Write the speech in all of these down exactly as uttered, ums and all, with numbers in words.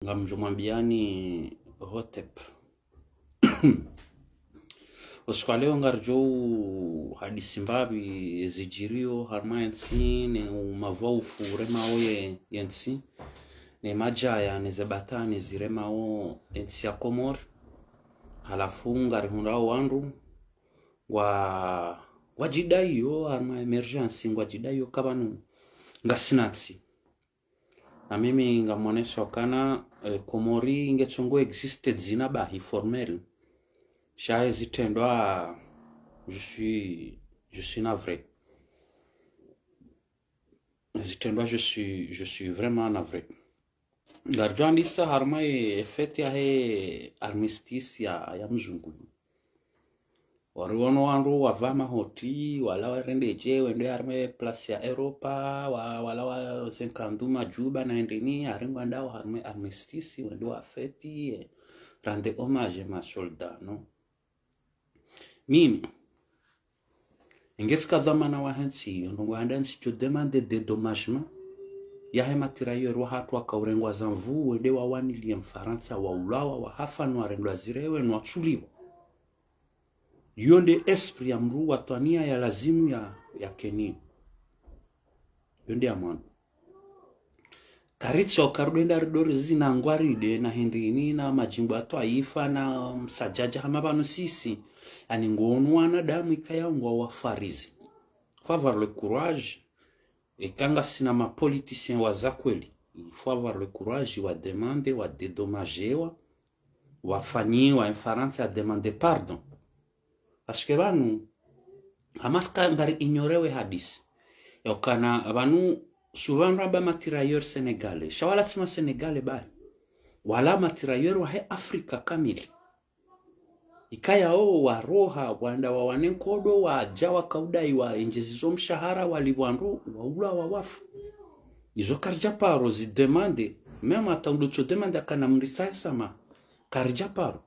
Ngamdjo mwambiani hotep. Usiku wa leo ngaridjo hadisi mbapvi ezidjiriyo harumwa entsi, ne umavwaufu uremao ye, yentsi, ne madjaya, ne zebatwani ziremao entsi ya Komori. Halafu ngarihundrao wandru ngwa, ngwadjidaiyo harumwa émergence, ngwadjidaiyo ka pvanu ngasina ntsi. Na mimi ngamonesao ukana, eh, Komori ngetsongo existe dzina bahi formel. Sha ezitrendwa, je suis, je suis navré. Ezitrendwa, je suis, je suis vraiment navré. Ngaridjo andisa harumwa e fête yahe armistice ya, ya mzungu. Wariwono wandru wavaa mahoti, wala warendedje, wende harumwa e place ya Europa, wa, wala wazenka nduma djuba na endeni, harengwa ndao harumwa e armistice, wende wafêti, eh, rendre hommage ma soldats, non? Mimi, engetsika dhwamana wahe ntsi, yo ndrongo handa ntsi djo demander dédommagement yahe matirailleurs wahatru wakaurengwa za nvuu, wende wawaniliye Mfarantsa, waulawa, wahafa, no warendwa zirewe, no watsuliwa. Yo nde esprit ya mdru watwaniya ya lazimu ya, yakeniyo. Yo nde ya mwando. Karitsi uka rudjo enda ridori zina ngwaride na hindrini na madjimbo ya twaifa na msadjadja hama pvanu sisi. Yaani ngwonu wanadamu ikaya ngwawafarizi. Faut avoir le courage. Eka ngasina ma politiciens wa za kweli, il faut avoir le courage wa demander, wa dédommager, wa, wafanyiwa, Mfarantsa ya demander pardon. Parce que pvanu, hama sika ngari ignorer we hadisi. Ya ukana pvanu, souvent ramba matirailleurs sénégalais. Sha wala tsi ma sénégalais bahi. Wala matirailleurs wahe Afrika kamili. Ikaya wo waroha, wanda wawane nkodo, wadja wakaudai wa enjezizo mshahara, walipvwa ndro, waulawa, wafu. Izo karidja paro zi demander, même hata undru tso demander kana mrisaye sama. Karidja paro.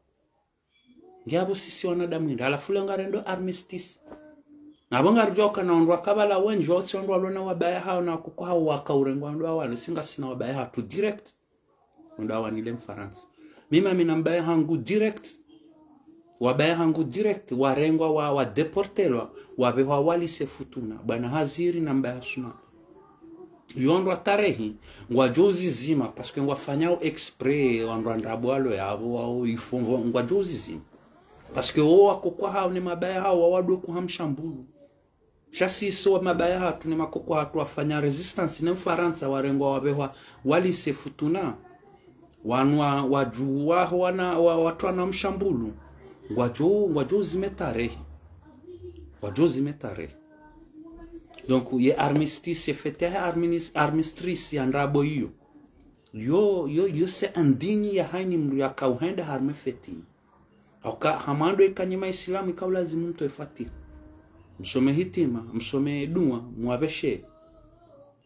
Ngiapvo sisi wanadamu indri. Halafu leo ngarendo armistice. Na pvo ngaridjuwa ukana wandru wakapvala wendji, wao tsi wandru walona wabaya hao na wakoko hao wakaurengwa wandru wawanu, si ngasina wabaya hatru direct. Wandru wawanile Mfarantsa. Mimi ngamina mbaya hangu direct. Wabaya hangu direct, warengwa wa, wa déportelwa, wapvehwa wa lycée Futuna. Bwana Haziri na mbaya Suma. Yo ndro wa tarehi, ngwadjo uzizima, parce que ngwafanyao exprès, wandru wa ndrabo walo yapvo, wao ifo, ngwadjo uzizima. Parce que wo wakoko hao ne mabaya hao, wawadoku hamshambulu. Sha sisi wo mabaya hatru ne makoko hatru wafanya résistance ne Mfarantsa warengwa wapvehwa wa lycée Futuna. Wanu wa, wadjuwa ho wana, wa, watru wana mshambulu. Ngwadjo, ngwadjo uzime tarehi. Ngwadjo uzime tarehi. Donc, ye armistice, ye fête ya arminis-, armistice ya ndrabo iyo. Yo, yo, yo c'est indigne ya haini mdru yakauhenda harumwa e fête. Hauka, hama ndo ikao nyi ma Islamu ikao lazimu mtowe fatiha. Msome hitima, msome dua, mwapveshe.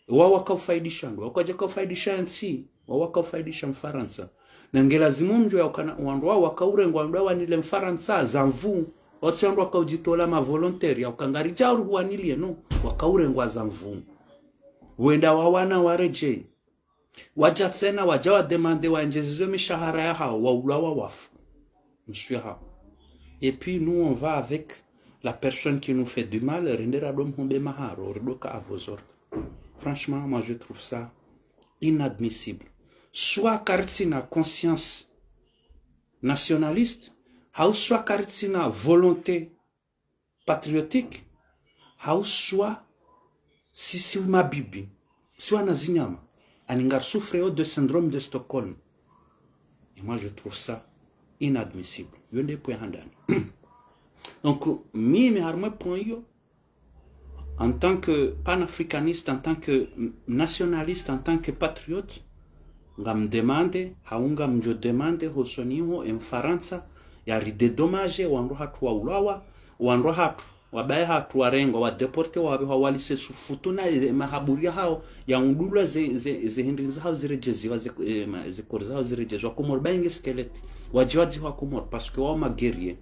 Wao wakaufaidisha ndro, wao kwadja kaufaidisha ntsi, wao wakaufaidisha Mfarantsa. Na nge lazimu mdjuwe ya ukana wandru wao wakaurengwa wandru wawanile Mfarantsa za nvuu, wao tsi wandru wakaudjitola ma volontaires, ya uka ngaridja uri huwaniliye no, wakaurengwa za nvuu. Wenda wawana waredjei. Wadja tsena, wadja wa demander wa enjezizwe mishahara ya hao, waulawa, wafu. Mswi ya hao. Et puis nous, on va avec la personne qui nous fait du mal, rende rado mhombe maharo, ridoka à vos ordres. Franchement, moi je trouve ça inadmissible. Soit karitsina conscience nationaliste, hau soit karitsina volonté patriotique, hau soit sisi mabibi, si wana zinyama, yaani ngari souffre de syndrome de Stockholm. Et moi, je trouve ça inadmissible. Yo nde point handani. Donc, mimi harumwa e point iyo, en tant que panafricaniste, en tant que nationaliste, en tant que patriote, ngamdemande, hau ngamdjo demander, hosoni ho, e Mfarantsa, yari dédommager, wandru hatru waulawa, wandru hatru, wabaya hatru warengwa, wa déporter, wapvehwa wa lycée Futuna, e, mahaburi ya hao, yaundulwa ze, ze, ze hindrini za hao ziredjeziwa, ze, e, ma, ze corps za hao ziredjeziwa, Komori, bainge squelette, wadjiwa dziwa Komori, parce que wao ma guerriers.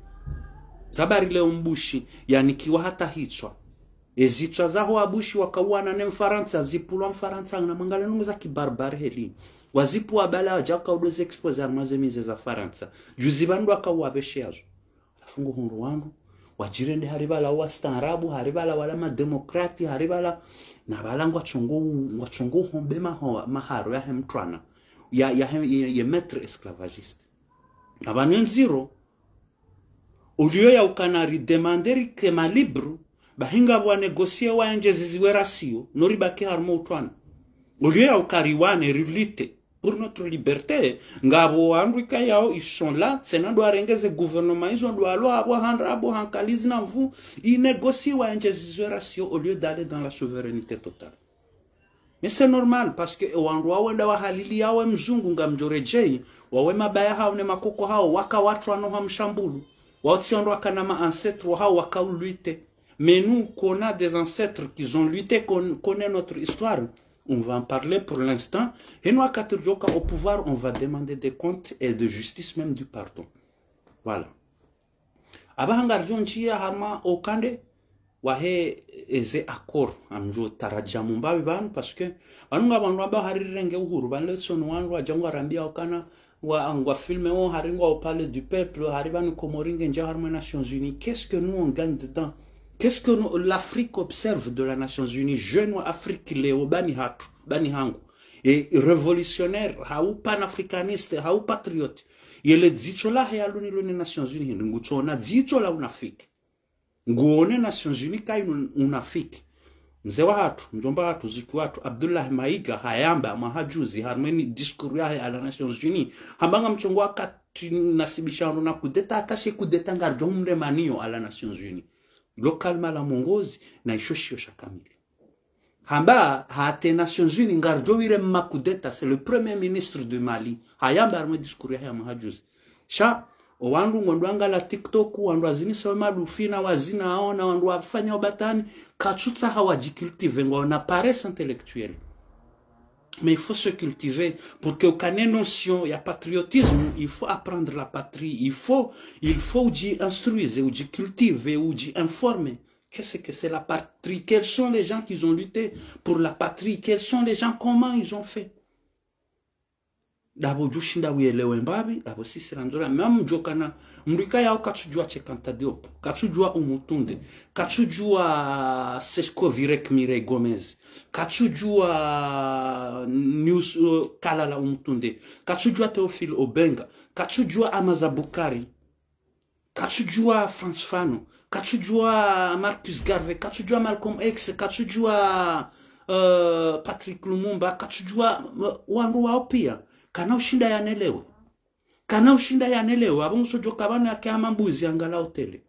Zabari leo mbushi, yanikiwa hata hitswa. Ezitswa zaho abushi wakauwana ne Mfarantsa, zipvulwa Mfarantsa, na mwangalie ndrongoo za kibarbare heli. Wazipvua bala wadja wakaudo zi exposer harumwa ze musée za Farantsa. Juzi pvanu wakauwapveshe yazo. Halafu ngohundru wandru, wadjirende hari pvala wastaarabu, hari pvala wala mademokrati, hari pvala, na pvala ngwatsongo, ngwatsongo hombe maho-, maharo yahe mtrwana, ya, yahe, ye, ye maître esclavagiste. Apvanu ndziro, au lieu ya ukana ridemande rike ma libre, bahi ngapvo wa négocier waendje ziziwe rasio, no ribaki harumwa utrwana. Au lieu ya uka riwane, rilutte pour notre liberté, ngapvo wandru ikayao, ils sont là, tsena ndo warenge ze gouvernement izo, ndo walo apvo handra apvo hankalizi na mvu, i négocier waendje ziziwe rasio au lieu d'aller dans la souveraineté totale. Mais c'est normal, parce que wandru wawenda wahalili yawe mzungu ngamdjoredjei, wawe mabaya hao ne makoko hao, waka watrwano ha mshambulu. Wao tsi wandru wakana ma ancêtres hao waka ulutter. Mais nous, qu'on a des ancêtres qui ont lutté, qu'on connaît notre histoire, on va en parler pour l'instant. Et nous, à quatre jours, au pouvoir, on va demander des comptes et de justice, même du pardon. Voilà. Apvaha ngaridjo ndjia harumwa okande wahe eze accord, ngamdjo taradjamu mbapvi pvanu, parce que pvanu ngapvo wandru wamba hari rirenge uhuru, pvanu leo tsi wandru wadja ngwarambia ukana, wa, ngwafilme wo, hari ngwao Palais du Peuple, hari pvanu Comores ngendjia harumwa Nations Unies. Qu'est-ce que nous on gagne dedans ? Qu'est-ce que nous, l'Afrique observe de la Nations Unies ? Jeune wa Afrique leo, pvanu hatru, pvanu hangu. Et révolutionnaire, hau panafricaniste, hau patriote. Yele dzitso lahe ya luni luni Nations Unies, hindri ngutsona dzitso la unafiki. Nguone Nations Unies kayina unafiki. Mze wahatru, mdjomba hatru, ziki watru, Abdullah Mayiga, hayamba, mwaha juzi, harumwa eni discours yahe à la Nations Unies. Hamba ngamtsongo wakati nasibisha wandru na kudeta, hata she kudeta ngaridjo mremaniyo à la Nations Unies. Lo kalima la mongozi, na isho shiyo sha kamili. Hamba, hata Nations Unies, ngaridjo wire ma kudeta, c'est le premier ministre du Mali. Hayamba harumwa discours yahe ya mwaha juzi. Sha, owandru ngwandru angalia TikTok, wandru wazinisa we malufi na wazina aona, wandru wafanya ubatwani, katsutsaha wadjicultive, ngwaona paresse intellectuelle. Mais il faut se cultiver. Pour que ukane notion ya patriotisme, il faut apprendre la patrie, il faut, il faut udji instruire, udji cultiver, udji informer. Qu'est-ce que c'est la patrie ? Quels sont les gens qui ont lutté pour la patrie ? Quels sont les gens, comment ils ont fait ? Ndapvo udjoshinda uyelewe mbapvi, ndapvo sisi randzora. Même mdjokana, mdru ikayao katsudjua Cheikh Anta Diop, katsudjua Oumou Toundé, katsudjua Sesco Virek Mireille Gomez, katsudjua News, euh, Kalala Oumou Toundé, katsudjua Théophile Obenga, katsudjua Amaza Boukari, katsudjua Frantz Fanon, katsudjua Marcus Garvey, katsudjua Malcolm X, katsudjua, euh, Patrice Lumumba, katsudjua, euh, wandru wao pia. Kana ushinda yanelewe. Kana ushinda yanelewe. Apvo ngusodjoka pvanu yake hama mbuzi angalia hoteli.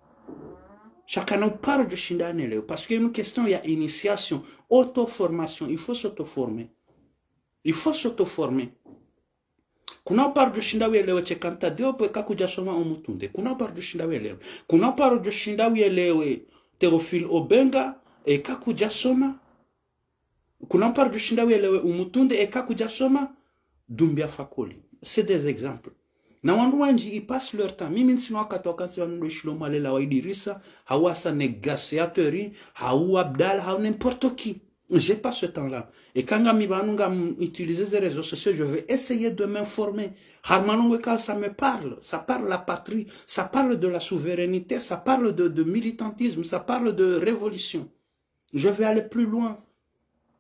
Sha kana uparo djoshinda yanelewe. Parce que une question ya initiation, auto-formation, il faut s'auto-former. Il faut s'auto-former. Kuna uparo djoshinda uyelewe Cheikh Anta Diop eka kudjasoma Oumou Toundé. Kuna uparo djoshinda uyelewe. Kuna uparo djoshinda uyelewe Théophile Obenga eka kudjasoma. Kuna uparo djoshinda uyelewe Oumou Toundé eka kudjasoma Doumbia Fakoly. C'est des exemples. Na wandru wendji, ils passent leur temps. Mimi ntsina wakati wakantsi pvanu ndo shilo malela wa Idrissa, hau Hassan Negasi ya Théorie, hau Abdallah, hau n'importe qui. J'ai pas ce temps-là. Eka ngami pvanu ngam utiliser les réseaux sociaux, je vais essayer de m'informer. Harumwa ndrongoo eka ça me parle. Ça parle la patrie. Ça parle de la souveraineté. Ça parle de, de militantisme. Ça parle de révolution. Je vais aller plus loin.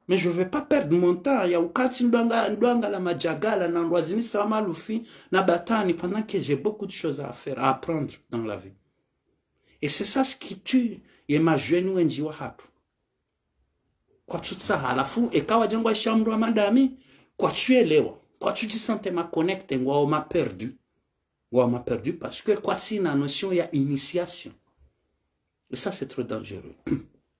Mais je vais pas perdre mon temps. Ya ukantsi ndo anga, ndo angalia madjagala na wandru wazinisa wa malufi na batwani pendant que j'ai beaucoup de choses à faire, à apprendre dans la vie. Et c'est ça ce qui tue ye ma jeunes wendji wahatru. Kwatsutsaha, halafu, eka wadja ngwaishia mdru wa madami, kwatsuyelewa, kwatsudji sentir ma connecté, ngwao ma perdu. Ngwao ma perdu parce que kwatsina notion ya initiation. Et ça, c'est trop dangereux.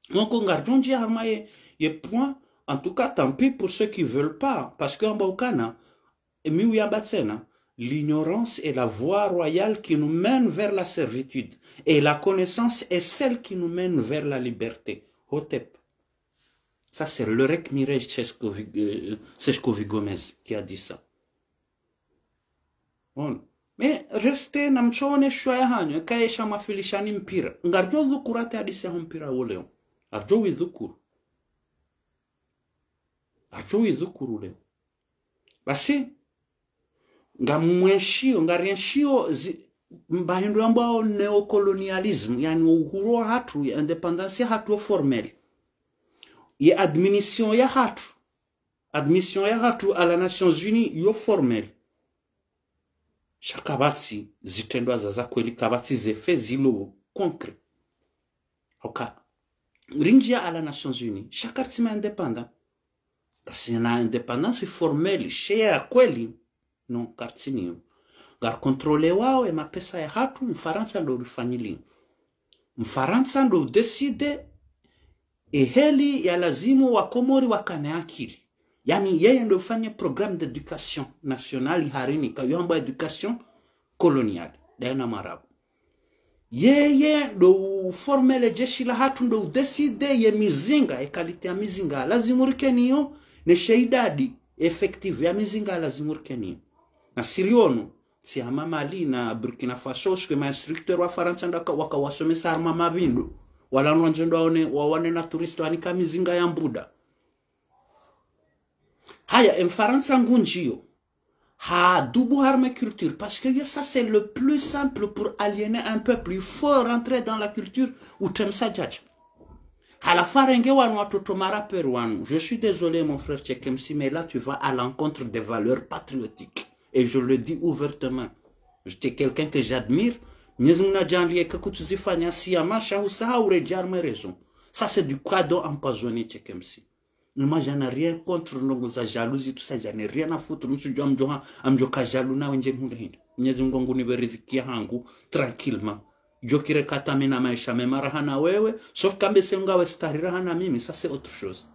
Donc, ngaridjo ndjia harumwa ye, ye point, en tout cas, tant pis pour ceux qui veulent pas, parce que amba ukana, et mi uyamba tsena, l'ignorance est la voie royale qui nous mène vers la servitude, et la connaissance est celle qui nous mène vers la liberté. Hotep. Ça, c'est Lorek Mireille Sescovi-, euh, Sescovi Gomez qui a dit ça. Bon. Mais restez na mtsone shwa ya hanyu, eka yesha mafilishani mpira. Ngaridjo dhukuru hata hadisi ya mpira wo leo. Aridjo widhukuru. Aridjo widhukuru leo. Basi, ngamwenshiyo, ngarienshiyo zi-, mba hindru yambwao néocolonialisme, yaani uhuru wahatru, ye indépendance yahatru yo formelle. Ye admission yahatru. Admission yahatru à la Nations Unies yo formelle. Sha kapvatsi zitrendwa za, za kweli, kapvatsi ze faits zilo concret. Oka. Ringia à la Nations Unies, sha karitsi ma indépendant. Karisina indépendance formelle, she ya kweli, non, karitsi nayo. Ngaricontrôlewao ye mapesa yahatru, Mfarantsa ndo urifanyilio. Mfarantsa ndo udécide ye heli ya lazimu wa Komori wakane akili. Yaani, yeye ndo ufanye programme d'éducation nationale harini, ka yo hambwa éducation coloniale, daye na Mwarabu. Yeye ndo uforme le jeshi lahatru, ndo udécide ye mizinga, ye qualité ya mizinga lazimu rike nayo, ne she idadi effective ya mizinga lazimu rike nayo. Na si riono, si hama Mali na Burkina Faso, usiku ye ma instructeurs wa Farantsa ndo waka, waka wasomesa harumwa mavindo. Wala ndrwadjo ndo waone, wawane na touriste wanika mizinga ya mbuda. Haya, ye Mfarantsa ngunjio. Hadubu harumwa culture, parce que ça, c'est le plus simple pour aliéner un peuple. Il faut rentrer dans la culture, utremsa djadja. Halafu arenge wanu watoto ma rappeurs wanu. Je suis désolé, mon frère Cheikh M C, mais là, tu vas à l'encontre des valeurs patriotiques. Et je le dis ouvertement. J'étais quelqu'un que j'admire. Mwenyezi Mungu nadjaanlie ke kutsuzifanya siyama, sha husaha uredjei harumwa raison. Ça, c'est du cadeau empoisonné, Cheikh M C. Moi, je n'ai rien contre ndrongoo za jalousie, tout ça, je n'ai rien à foutre. Msudjuwa mdjo ha, amdjo ka jaloux na wendje nihundre hindri. Mwenyezi Mungu ngunipve riziki yahangu, tranquillement. Djo kire kata mi na maesha mema raha na wewe, sauf kambe se ngawe stari raha na mimi, ça c'est autre chose.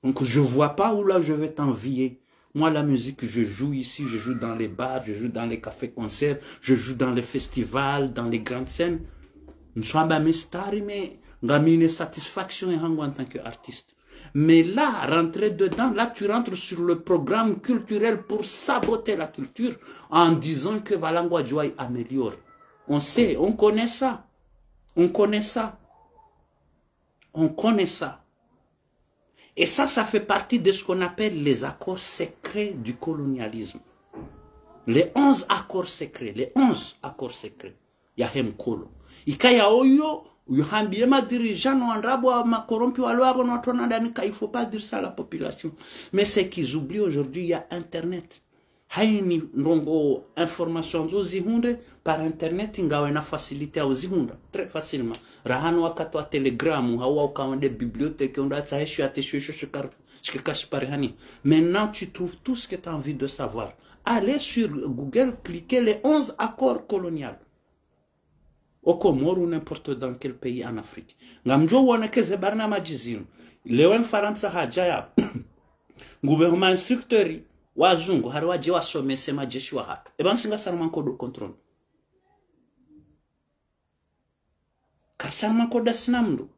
Donc, je vois pas où là je vais t'envier. Moi, la musique, je joue ici, je joue dans les bars, je joue dans les cafés-concerts, je joue dans les festivals, dans les grandes scènes. Nswamba mi stari, mais ngamina satisfaction yahangu en tant qu'artiste. Mais là, rentrer dedans, là, tu rentres sur le programme culturel pour saboter la culture en disant que pvala ngwadjo améliore. On sait, on connaît ça. On connaît ça. On connaît ça. Et ça, ça fait partie de ce qu'on appelle les accords secrets du colonialisme. Les onze accords secrets, les onze accords secrets. Ya he mkolo. Ikaya oyo, uyo hambiye ma dirigeants no wandrabo wa ma corrompus walo abo no watru wa ndani ka il faut pas dire ça à la population. Mais c'est qu'ils oublient aujourd'hui, il y a Internet. Haini ndrongoo information zo zihundre par Internet, ngawe na facilité ya uzihundra très facilement. Raha no wakati wa Telegram, hawa ukaonde bibliothèque, onda tsahe shiyo ate shiyo shiyo shikar-, shikika shipare hani. Maintenant, tu trouves tout ce que tu as envie de savoir. Allez sur Google, cliquez les onze accords coloniaux. Au Comores ou n'importe dans quel pays en Afrique. Ngamdjo uone ke ze barnamadji zinu. Leo Mfarantsa hadja ya. Ngupve huma instructeurs wazungu, hari wadje wasomese majeshi wahatru. Eba nsi ngasi harumwa nkodo contrôle. Karisi harumwa nkodo sina mndru.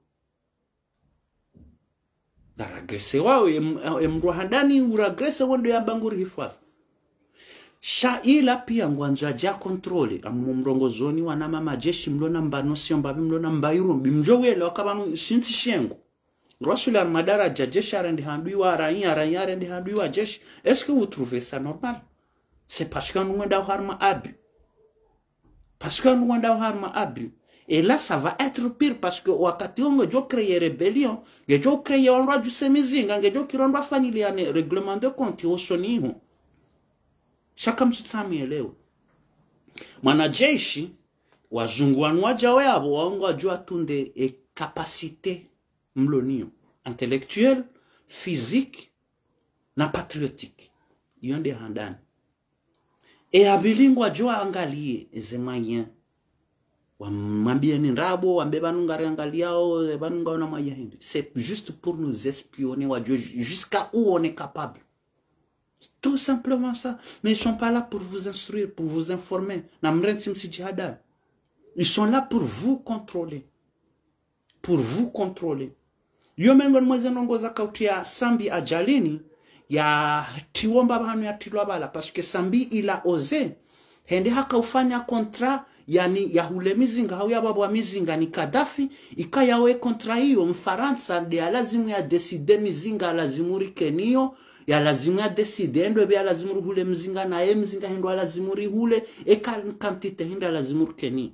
Ngaragrese wao, em-, emndru wa handani uragrese wendo yamba nguri hifadhi. Sha ila pia ngwandzo adja contrôle, amu mrongozoni wana mamajeshi mlo na mbano sio mbabi mlo na mbairumbi, mdjo wele wakabanu shintsi shengo. Rasuli al madaraja jeshi arende handui wa raia, raia arende handui wa jeshi. Est-ce que vous trouvez ça normal? C'est parce que nous, on est dans harma abus. Parce que nous, on est dans harma abus. Et là, ça va être pire parce que wakati wo ngedjo créer rébellion, ngedjo créer wandru wadjuse mizinga, ngedjo kira wandru wafanyiliane règlement de compte, osoni iho. Sha kamsutsamu yelewe. Mwanajeshi, wazungu wanu wadja we abo, wao ngwadjo watunde e capacité mlo nayo, intellectuelle, physique, na patriotique. Iyo nde handani. E ya pvili ngwadjo waangalie, eze moyens. Wamwambie ni ndrabo, wambe pvanu ngari angaliao, e pvanu ngaona moyens hindri. C'est juste pour nous espionner, wadjo ju-, jusqu'à où on est capable. Tout simplement ça. Mais ils sont pas là pour vous instruire, pour vous informer. Na mrentsi msidjihadari. Ils sont là pour vous contrôler. Pour vous contrôler. Yo mengo ni mweze ndrongoo za kauti ya Sambi ajalini, ya tiwomba pvanu ya tilwa pvala, parce que Sambi il a osé. Hende haka ufanya contrat yani, ya hule mizinga, hau ya babwa mizinga ni Kadhafi, ikaya we contrat iyo, Mfarantsa nde ya lazimu ya décider mizinga ya lazimu rikeniyo, ya lazimu ya décider endo ebe ya lazimu rihule mizinga, na ye mizinga hindru ya lazimu rihule, e ka-, quantité hindru ya lazimu rikeniyo.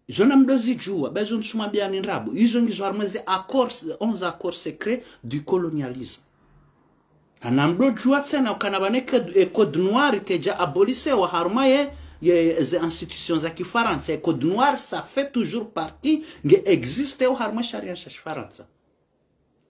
Izo namdo zidjuwa, ba izo ntsumwambiyani ndrabo. Izo ngizo harumwa ze accords, onze accords secrets du colonialisme. Namdo djuwa tsena ukana bane ke, e code noir kedja abolisewa harumwa ye, ye, ze institutions za Kifarantsa. E code noir, ça fait toujours partie, nge existe o harumwa sharia sha Kifarantsa.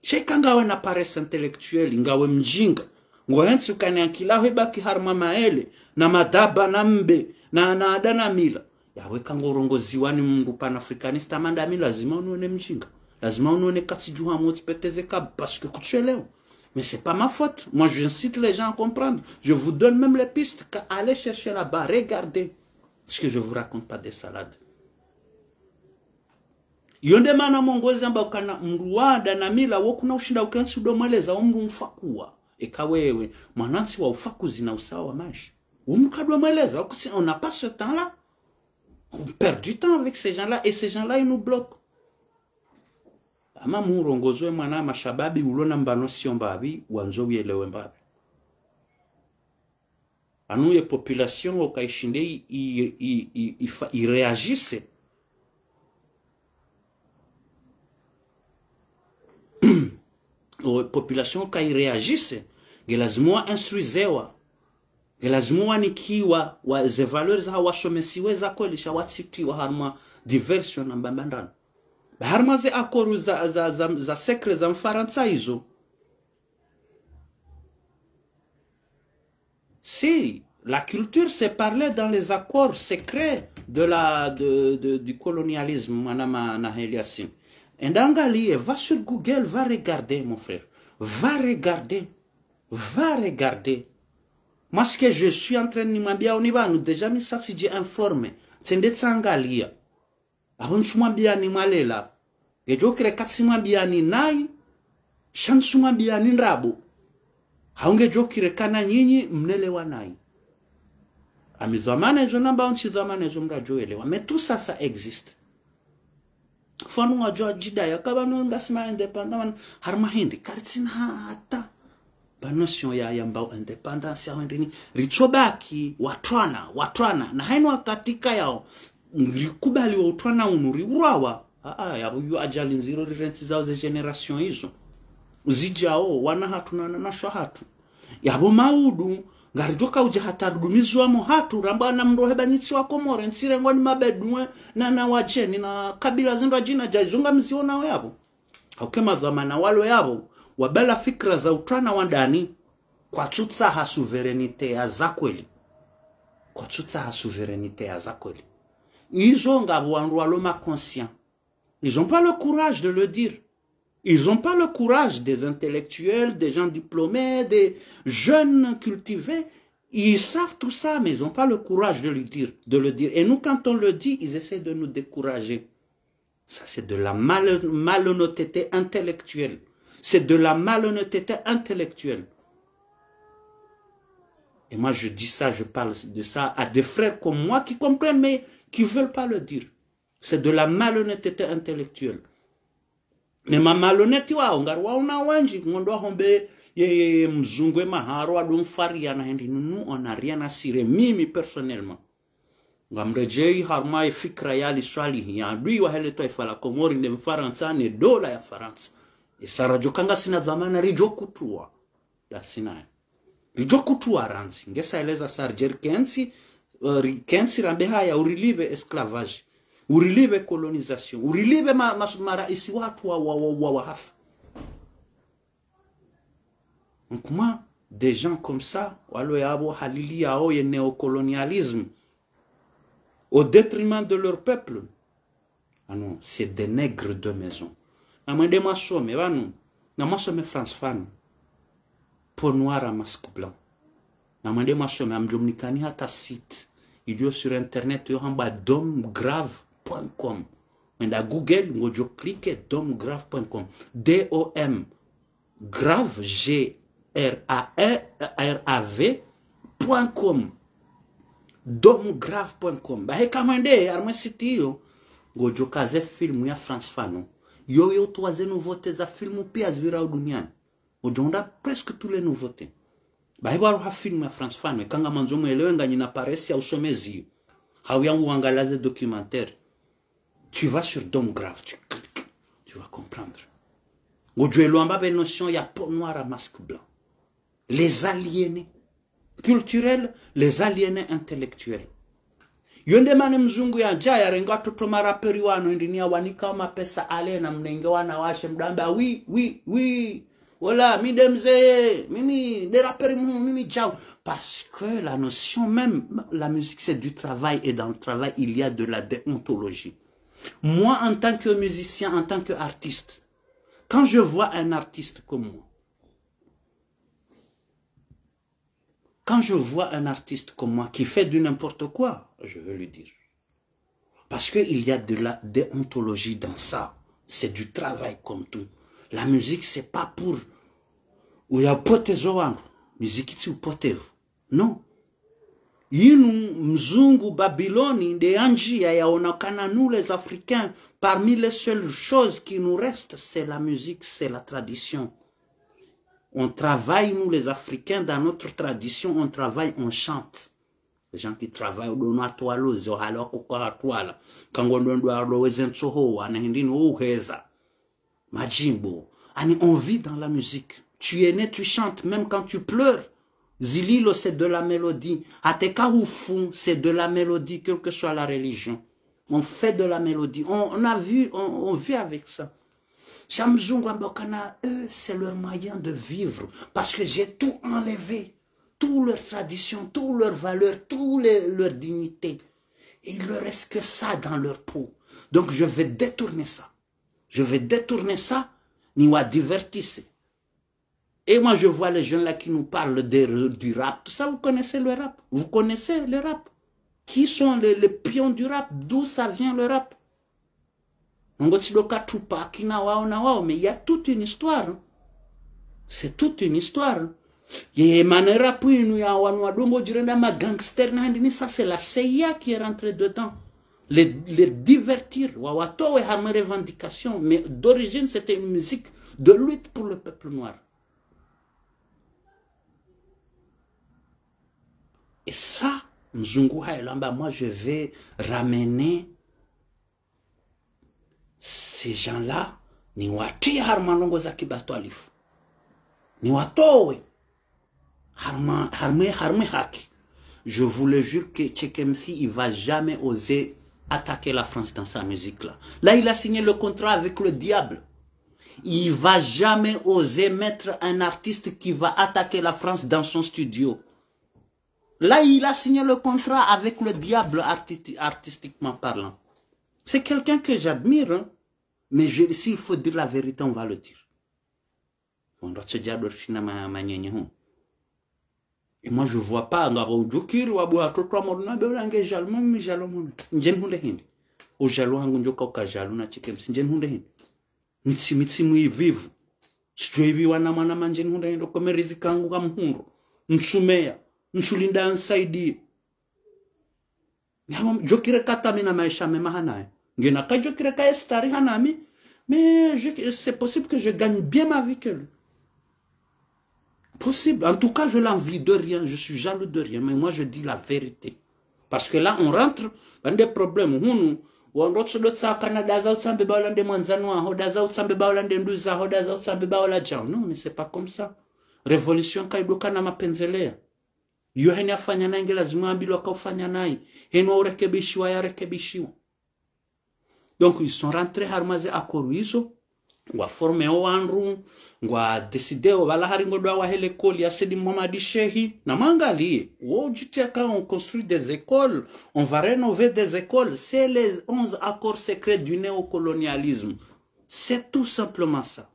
Sha ika ngawe na paresse intellectuelle, ngawe mjinga. Ngo hentsi ukane akili yaho ibaki harumwa maele, na madhwaba, na mbe, na, na ada na mila. Yawe ka ngorongoziwa ni mndru panafricaniste, ama ndami lazima unione mjinga. Lazima unione katsidjuwa motsi peteze ka, parce que kutsuelewa. Mais c'est pas ma faute. Moi, j'incite les gens à comprendre. Je vous donne même les pistes. Ka, allez chercher là-bas, regardez ce que je vous raconte pas des salades. Iyo nde mana mongozi amba ukana mndru wa ada na mila wo kuna ushinda ukentsi udo mweleza o mndru mfakuwa. Eka wewe, mwanantsi wa ufakuzi na usawa wa maesha. Wo mndru kadwa mweleza, on n'a pas ce temps-là. On perd du temps avec ces gens-là, et ces gens-là, ils nous bloquent. Ama murongozo we mwana mashababi ulo na mbano sio mbapvi, wandzo uyelewe mbapvi. Anu ye population uka ishinde i, i, i, i, ifa-, iréagisse. O population uka iréagisse, nge lazimu wa instruisewa. Nge lazimu wanikiwa, wa, ze valeurs za wasomesiwe za kweli, sha watsitiwa harumwa diversion na mbambandrano. Ba harumwa ze accords za, za, za, za secret za Mfarantsa izo. Si, la culture se parlait dans les accords secrets de la, de, de, du colonialisme, mwana ma, na Heliasim. Enda angaliye, va sur Google, va regarder, mon frère. Va regarder. Va regarder. Moi, ce que je suis en train de nimwambia oni pvanu, déjà mi sa tsidji informé. Tsende tsangaliya. Apvo ntsumwambiyani mwalela. Ngedjo kire katsimwambiyani nayi, sha ntsumwambiyani ndrabo. Hau ngedjo kire kana nyinyi mnelewa nayi. Ami dhwamana izo namba, ontsi dhwamana izo mradjo elewa. Mais tout ça, ça existe. Fwanu wadjo djidaya ka pvanu ngasi ma indépendants, pvanu harumwa hindri, karitsina hata. Ba notion ya, yambao indépendance ya hindri ni, ritsobaki, watwana, watwana. Na hayina wakati kayao, rikubali wo utwana unu, riurawa. Aa, yapvo iyo ajali ndziro rirentsi zao ze génération izo. Zidjao, wana hatru na, na, na sha hatru. Yapvo maudu, ngaridjo ka udja hata rudumiziwa mo hatru, ramba na mndru heba nyi tsi wa Komori, ntsi rengwa ni mabedouin, na, na wadjeni, na kabila zindru adjina dja, izo ngamzionao yapvo. Hauka madhwamana walo yapvo, wabala fikira za utwana wa ndani, kwatsutsaha souveraineté ya za kweli. Kwatsutsaha souveraineté ya za kweli. Izo ngapvo wandru walo ma conscients. Ils ont pas le courage de le dire. Ils ont pas le courage des intellectuels, des gens diplômés, des jeunes cultivés. Ils savent tout ça, mais ils ont pas le courage de le dire, de le dire. Et nous, quand on le dit, ils essaient de nous décourager. Ça, c'est de la mal-, malhonnêteté intellectuelle. C'est de la malhonnêteté intellectuelle. Et moi, je dis ça, je parle de ça à des frères comme moi qui comprennent, mais qui veulent pas le dire. C'est de la malhonnêteté intellectuelle. Ne ma malhonnêtes wao, ngari waona wandji, ngondo wahombe ye, ye, ye mzungu ye maharo, wadumfariya na hindri, nous, nous, on n'a rien à cirer. Mimi, personnellement. Ngamredjeyi harumwa ye fikira ya Ali Swalihi, ye adui wa hele twaifa la Komori, nde Mfarantsa, ne dola ya Farantsa. Isa radjo ka ngasina dhwamana, ridjo kutuwa. Dasina. Ridjo kutuwa randzi. Ngesa eleza sa ridje rikentsi, eh, rikentsi rambe haya, urilipve esclavage. Urilipve colonisation. Urilipve ma, ma, maraisi watru wa, wa, wa, wa, wahafa. Donc moi, des gens comme ça, walo yapvo halili yao ye néocolonialisme, au détriment de leur peuple. Ah non, c'est des nègres de maison. Namwende mwasome, pvanu, namwasome France pvanu. Peau noire à masque blanc. Namwende mwasome, ngamdjo mnikani hata site iliyo sur internet, yo hambwa domgrave point com. Wenda Google, ngodjo cliquer domgrave point com. D O M, grave, G R A E, R A V point com. Domgrave point com. Bahi kamwende, harumwa site iyo, ngodjo kaze filmu ya France Fanon. Yo yo utwaze nouveauté za filmu piya zipvirao duniani. Udjo hundra presque tous les nouveautés. Bahi pvwaruha filmu ya France Fanon, eka ngamwandzo mwelewe nganyina paresse ya usome ziyo. Hau ya uangalaze documentaire. Tu vas sur Domgrave, tu cliques, tu vas comprendre. Ngodjo elewa amba be notion ya peau noire à masque blanc. Les aliénés culturels, les aliénés intellectuels. Yo nde mana mzungu yadja yarenga watoto maraperi wanu, hindri ni yawanika mapesa ale na mnenge wanawashe mdamba, oui, oui, oui. Ola, mi nde mzee, mimi, nde raperi muhuu, mimi djau. Parce que la notion même, la musique, c'est du travail, et dans le travail, il y a de la déontologie. Moi, en tant que musicien, en tant qu'artiste, quand je vois un artiste comme moi, quand je vois un artiste comme moi qui fait du n'importe quoi, je vais lui dire. Parce qu'il y a de la déontologie dans ça. C'est du travail comme tout. La musique, c'est pas pour uya upoteza wandru. Miziki tsi upoteza. Non. Yinu mzungu Babiloni nde yandjiya yaona ukana nous les Africains, parmi les seules choses qui nous restent, c'est la musique, c'est la tradition. On travaille, nous les Africains, dans notre tradition, on travaille, on chante. Les gens qui travaillent, odo no watwala, oze wahala wakoka watwala. Kango ndo ndo walo weze ntsoho, wana hindri ni uheza. Madjimbo. Ani, on vit dans la musique. Tu es né, tu chantes, même quand tu pleures. Zililo, c'est de la mélodie. Hata eka hufu, c'est de la mélodie, quelle que soit la religion. On fait de la mélodie. On, on a vu, on, on vit avec ça. Sha mzungu amba ukana, eux, c'est leur moyen de vivre. Parce que j'ai tout enlevé. Toutes leurs traditions, toutes leurs valeurs, toutes les, leur dignité. Et il leur reste que ça dans leur peau. Donc je vais détourner ça. Je vais détourner ça, ni wa divertisse. Et moi, je vois les jeunes là qui nous parlent de, du rap. Tout ça, vous connaissez le rap ? Vous connaissez le rap ? Qui sont les, les pions du rap ? D'où ça vient le rap ? Ngo tsi ndo ka Tupac na wao na wao, mais il y a toute une histoire. C'est toute une histoire. Ye mana rap inu ya wanu wadongo djirenda ma gangster na hindri ni, ça c'est la C I A qui est rentrée dedans. Les, les divertir, wawatowe harumwa revendication, mais d'origine c'était une musique de lutte pour le peuple noir. Et ça, mzungu haelewa amba, moi je vais ramener ces gens-là, ni watriye harumwa ndrongoo za kibatwalifu. Ni watowe harumwa, harumwa, harumwa haki. Je vous le jure que Cheikh M C, il va jamais oser attaquer la France dans sa musique là. Là, il a signé le contrat avec le diable. Il va jamais oser mettre un artiste qui va attaquer la France dans son studio. Là, il a signé le contrat avec le diable, artisti-, artistiquement parlant. C'est quelqu'un que j'admire, hein. Mais je, s'il faut dire la vérité, on va le dire. On doit se dire, ma, manyenye hu. Et moi, je vois pas, ngapvo udjukiri wa buha toto wa moruna be ula nge jaloux, mimi jaloux mwana. Ndje nihundre hindri. O jaloux hangu ndjo ka uka jaloux na Cheikh M C, ndje nihundre hindri. Mitsi, mitsi mwi vivu. Sidjo ivi wana mwana manje nihundre hindri, ko merizi kangu ka mhundru. Msumeya. Msulinda ansaidi. Ngamo djokire kata mi na maesha mema hanaye. Ngena ka djokire ka estari hanami. Mais je, c'est possible que je gagne bien ma vie que lui. Possible. En tout cas, je l'envie de rien. Je suis jaloux de rien. Mais moi, je dis la vérité. Parce que là, on rentre dans des problèmes. Hunu, wandru tsi ndo tsaka na daza utsambe ba ula nde mwandzani waho, daza utsambe ba ula nde nduza ho, daza utsambe ba ula djao. Non, mais c'est pas comme ça. Révolution kaidoka na mapendzelea. Yo heni afanya nayi nge lazima ambilwa ka ufanya nayi. Heni wa urekebishiwa ya rekebishiwa. Donc, ils sont rentrés harumwa ze accords izo, ngwa former o wandru, ngwa décider o pvala hari ngo dwa wahe l'école ya Said Mohamed Cheikh, na mwangaliye, wo djitiya ka on construit des écoles, on va rénover des écoles, c'est les onze accords secrets du néocolonialisme. C'est tout simplement ça.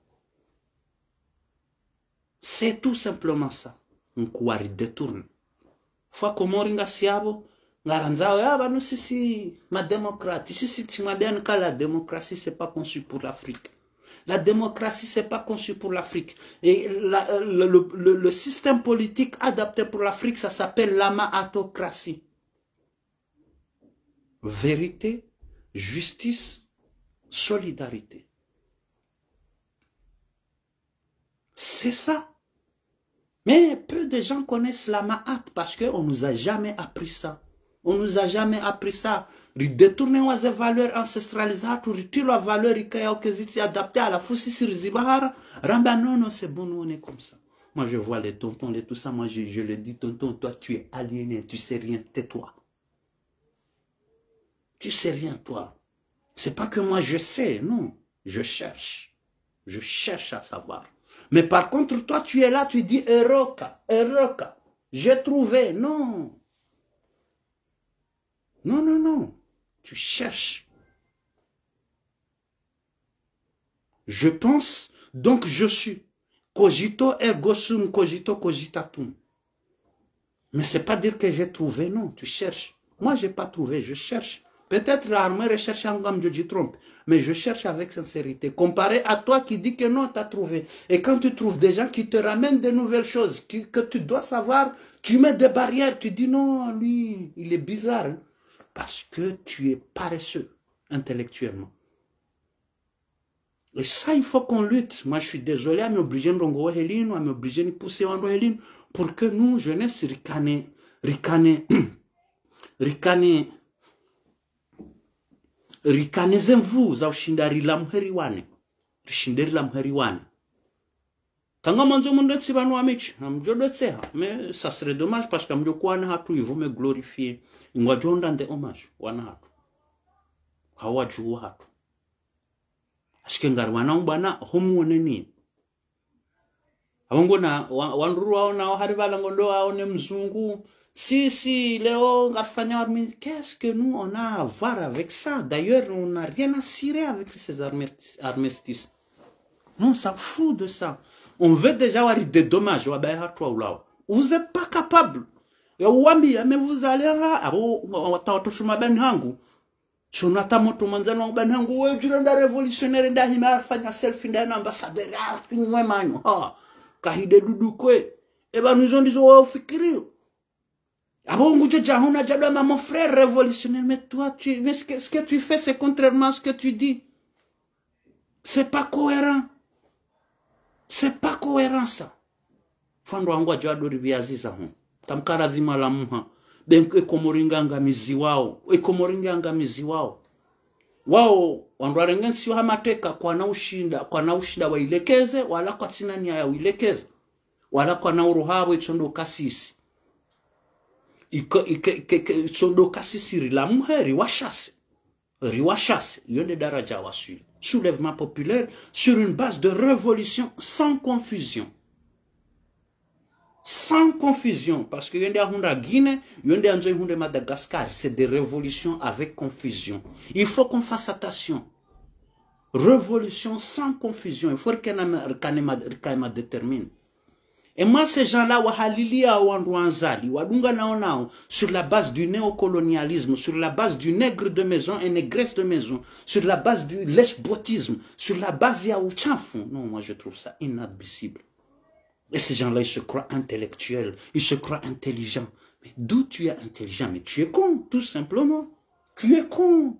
C'est tout simplement ça. Nkuwari détourner. Fwa Komori ngasi yapvo, ngarandzao ya pvanu sisi ma démocrates, sisi tsimwambiani ka la démocratie c'est pas conçu pour l'Afrique. La démocratie c'est pas conçu pour l'Afrique. Et la, le, le, le, le système politique adapté pour l'Afrique, ça s'appelle l'amahatocratie. Vérité, justice, solidarité. C'est ça. Mais peu de gens connaissent la ma'at parce que on nous a jamais appris ça. On nous a jamais appris ça. Ridétourné wa ze valeurs ancestrales zatru, ritilwa valeur ikaya ukezitsi adapté à la fusisi rizibahara, ramba non, non, c'est bon, nous on est comme ça. Moi je vois les tontons, les tout ça, moi je, je le dis, tonton, toi tu es aliéné, tu sais rien, tais-toi. Tu sais rien, toi. C'est pas que moi je sais, non. Je cherche. Je cherche à savoir. Mais par contre, toi, tu es là, tu dis, Eroka, Eroka, j'ai trouvé. Non. Non, non, non. Tu cherches. Je pense, donc je suis. Cogito ergo sum, cogito cogitatum. Mais c'est pas dire que j'ai trouvé, non, tu cherches. Moi, j'ai pas trouvé, je cherche. Peut-être la armée recherche un gamme de trompe, mais je cherche avec sincérité. Comparé à toi qui dis que non, t'as trouvé. Et quand tu trouves des gens qui te ramènent de nouvelles choses, qui, que tu dois savoir, tu mets des barrières, tu dis non, lui, il est bizarre, hein. Parce que tu es paresseux intellectuellement. Et ça, il faut qu'on lutte. Moi, je suis désolé, à m'obliger ndrongo wa helinu, à m'obliger ni pousser wandru helinu, pour que nous, jeunesse, rikane, rikane, rikane, rikane ze nvu za ushinda rilamhe riwane. Rishinde rilamhe riwane. Kanga mwandzo mundre ntsi pvanu wa michi, na mdjo dotseha. Mais ça serait dommage parce que mdjo kuwana hatru, ils vont me glorifier. Ngwadjo ndra nde hommage, wana hatru. Hawadjuwa hatru. Ashike ngari wana ubana homu woneni. Abongo na wa- wandru waona wahari pvala ngondo waone mzungu. Si, si, leo ngarifanya warmi. Qu'est-ce que nous on a à voir avec ça? D'ailleurs, on n'a rien à cirer avec ces armistices. Non, on s'en fout de ça. On veut déjà wari dédommager, wabaye hatru wa ulawa. Vous êtes pas capable. Ya uwambiya, mais vous allez là, abo, wa- wa- wata watoshuma bani hangu. Tsono hata motro mwandzani wa ubani hangu, we djula nda révolutionnaire, nda hima afanya selfie, nda na ambassadeur, afinywe manyo. Ha, kahide dudu kwe. Eba nuzo ndizo wa ufikiriyo. Abo ngudjo dja huna djadwa ma mon frère révolutionnaire, mais toi, tu, mais ce que, ce que tu fais, c'est contrairement à ce que tu dis. C'est pas cohérent. C'est pas cohérent, ça. Fwandru wangu wadjo adori biazi za hunu. Tamkara dhima la muha. Be e Komori nge angamiziwao. E Komori nge angamiziwao. Wao, wandru warenge ntsi yo ha mateka, kwana ushinda, kwana ushinda wailekeze, wala kwatsina nia ya uilekeza. Wala kwana uruhabo itsondo kasisi. Iko, ike, ike, ike, itsondo kasisi rilamhe, riwashase. Riwashase, iyo nde daraja waswili. Soulèvement populaire sur une base de révolution sans confusion. Sans confusion, parce que iyo nde ahundra Guinée, iyo nde andzo ihundre Madagascar, c'est des révolutions avec confusion. Il faut qu'on fasse attention. Révolution sans confusion, il faut rikane ma, rikane ma, rikane ma détermine. Et moi, ces gens-là, wahaliliya wandru wa Azali, wadunga nao nao, sur la base du néocolonialisme, sur la base du nègre de maison et négresse de maison, sur la base du lèche-bottise, sur la base ya uchafu. Non, moi, je trouve ça inadmissible. Et ces gens-là, ils se croient intellectuels, ils se croient intelligents. Mais d'où tu es intelligent? Mais tu es con, tout simplement. Tu es con.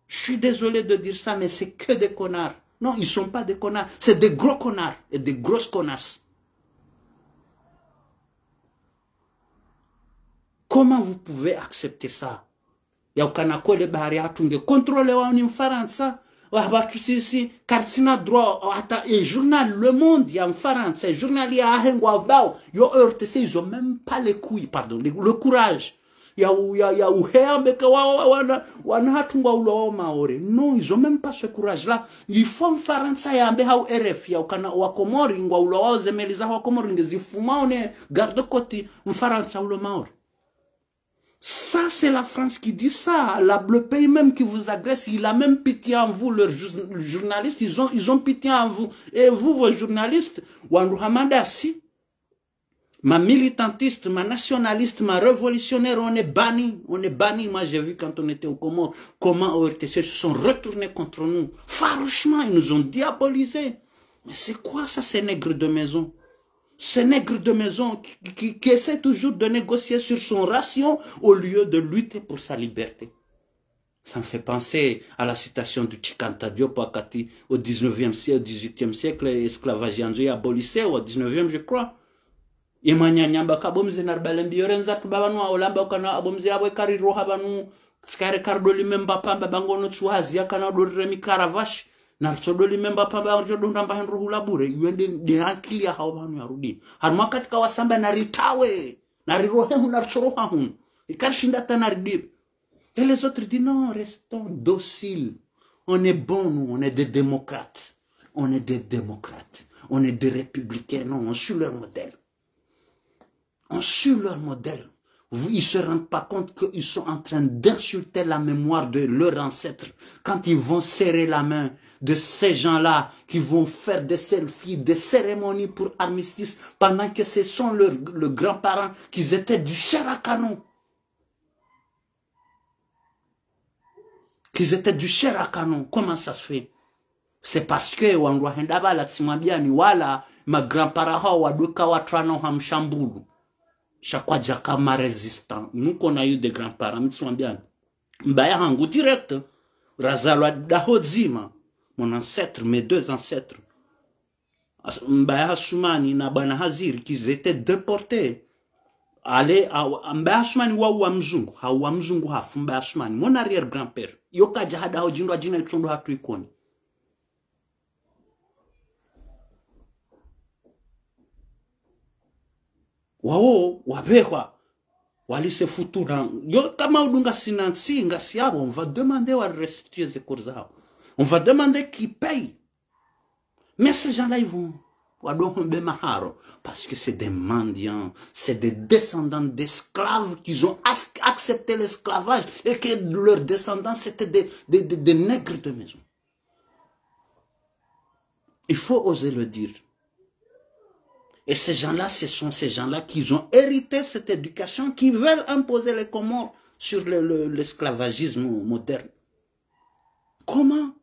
Je suis désolé de dire ça, mais c'est que des connards. Non, ils sont pas des connards, c'est des gros connards et des grosses connasses. Comment vous pouvez accepter ça? Ya ukana kweli bahari hatru nge contrôlé wao ni Mfarantsa. Wa hatru sisi, karitsina droit, hata e journal Le Monde ya Mfarantsa, e journal ya ahengwa bao, yo O R T C, ils ont même pas les couilles, pardon, le, le courage. Ya u-, ya, ya uheya mbeke wa, wa, wana, wana hatru ngwaulwa wao Maore. Non, ils ont même pas ce courage-là. Il faut Mfarantsa yambe hau R F I ya ukana wa Komori ngwaulwa wao, ze meli za wa Komori ngezifumao ne garde-côte Mfarantsa ulo Maore. Ça, c'est la France qui dit ça. La, le pays même qui vous agresse, il a même pitié en vous. Leurs jou-, journalistes, ils ont, ils ont pitié en vous. Et vous, vos journalistes, wandru hama ndasi, ma militantistes, ma nationalistes, ma révolutionnaires, on est bannis, on est bannis. Moi, j'ai vu quand on était aux Comores, comment O R T C se sont retournés contre nous. Farouchement, ils nous ont diabolisés. Mais c'est quoi ça, ces nègres de maison? Ces nègres de maison qui, qui, qui essaient toujours de négocier sur son ration au lieu de lutter pour sa liberté. Ça me fait penser à la citation du Tshikanta Diop wakati, au dix-neuvième siècle, au dix-huitième siècle, esclavage yandzo ya abolise, au dix-neuvième, je crois. Ye mwananya amba ka bo mze naribale mbiyo rendza tu ba pvanu, waola amba ukana bo mze apvo eka riroha pvanu, tsi ka reka ridolime mbapamba, ba ngono tsuhazia kana udolire mikaravashi, na ritso dolime mbapamba, ritso donda mba hindru hula bure, iyo nde, nde akili ya hawo pvanu yarudi. Harumwa wakati ka wasamba naritawe, narirohe hunu, naritsoroha hunu. Ika rishinda hata naridire. Et les autres disent, non, restons dociles. On est bon, nous, on est des démocrates. On est des démocrates. On est des républicains. Non, on suit leur modèle. On suit leur modèle. Vous, ils se rendent pas compte qu'ils sont en train d'insulter la mémoire de leurs ancêtres quand ils vont serrer la main de ces gens-là qui vont faire des selfies, des cérémonies pour armistice, pendant que ce sont leurs, leurs grands-parents qui étaient du chair à canon. Qu'ils étaient du chair à canon. Comment ça se fait? C'est parce que wandru wahenda pvala tsimwambiani wala ma grands-parents hawo wadweka watru ano ha mshambulu. Sha kwadjaka ma résistants. Muko na eu des grands-parents, mi tsimwambiani. Mbaya hangu direct, razalwa daho dzima. Mon ancêtre, mes deux ancêtres. As-, Mbaya Hasumani na Bwana Haziri, qu'ils étaient déportés. Allez, a-, Mbaya Hasumani hauwa mzungu, hauwa mzungu hafu Mbaya Hasumani. Mon arrière-grand-père. Yo kadja hadaho djindru djina itsondo hatru Ikoni. Wawo, wapvehwa, walise futuna. Yo, kama udunga sina ntsi, ngasi apvo, on va demander wa restituer ze corps zawo. On va demander qui paye. Mais ces gens-là, ils vont, wadohombe maharo, parce que c'est des mendiants, c'est des descendants d'esclaves qui ont as-, accepté l'esclavage et que leurs descendants, c'était des, des, des, des nègres de maison. Il faut oser le dire. Et ces gens-là, ce sont ces gens-là qui ont hérité cette éducation, qui veulent imposer les Comores sur le, le, l'esclavagisme moderne. Comment?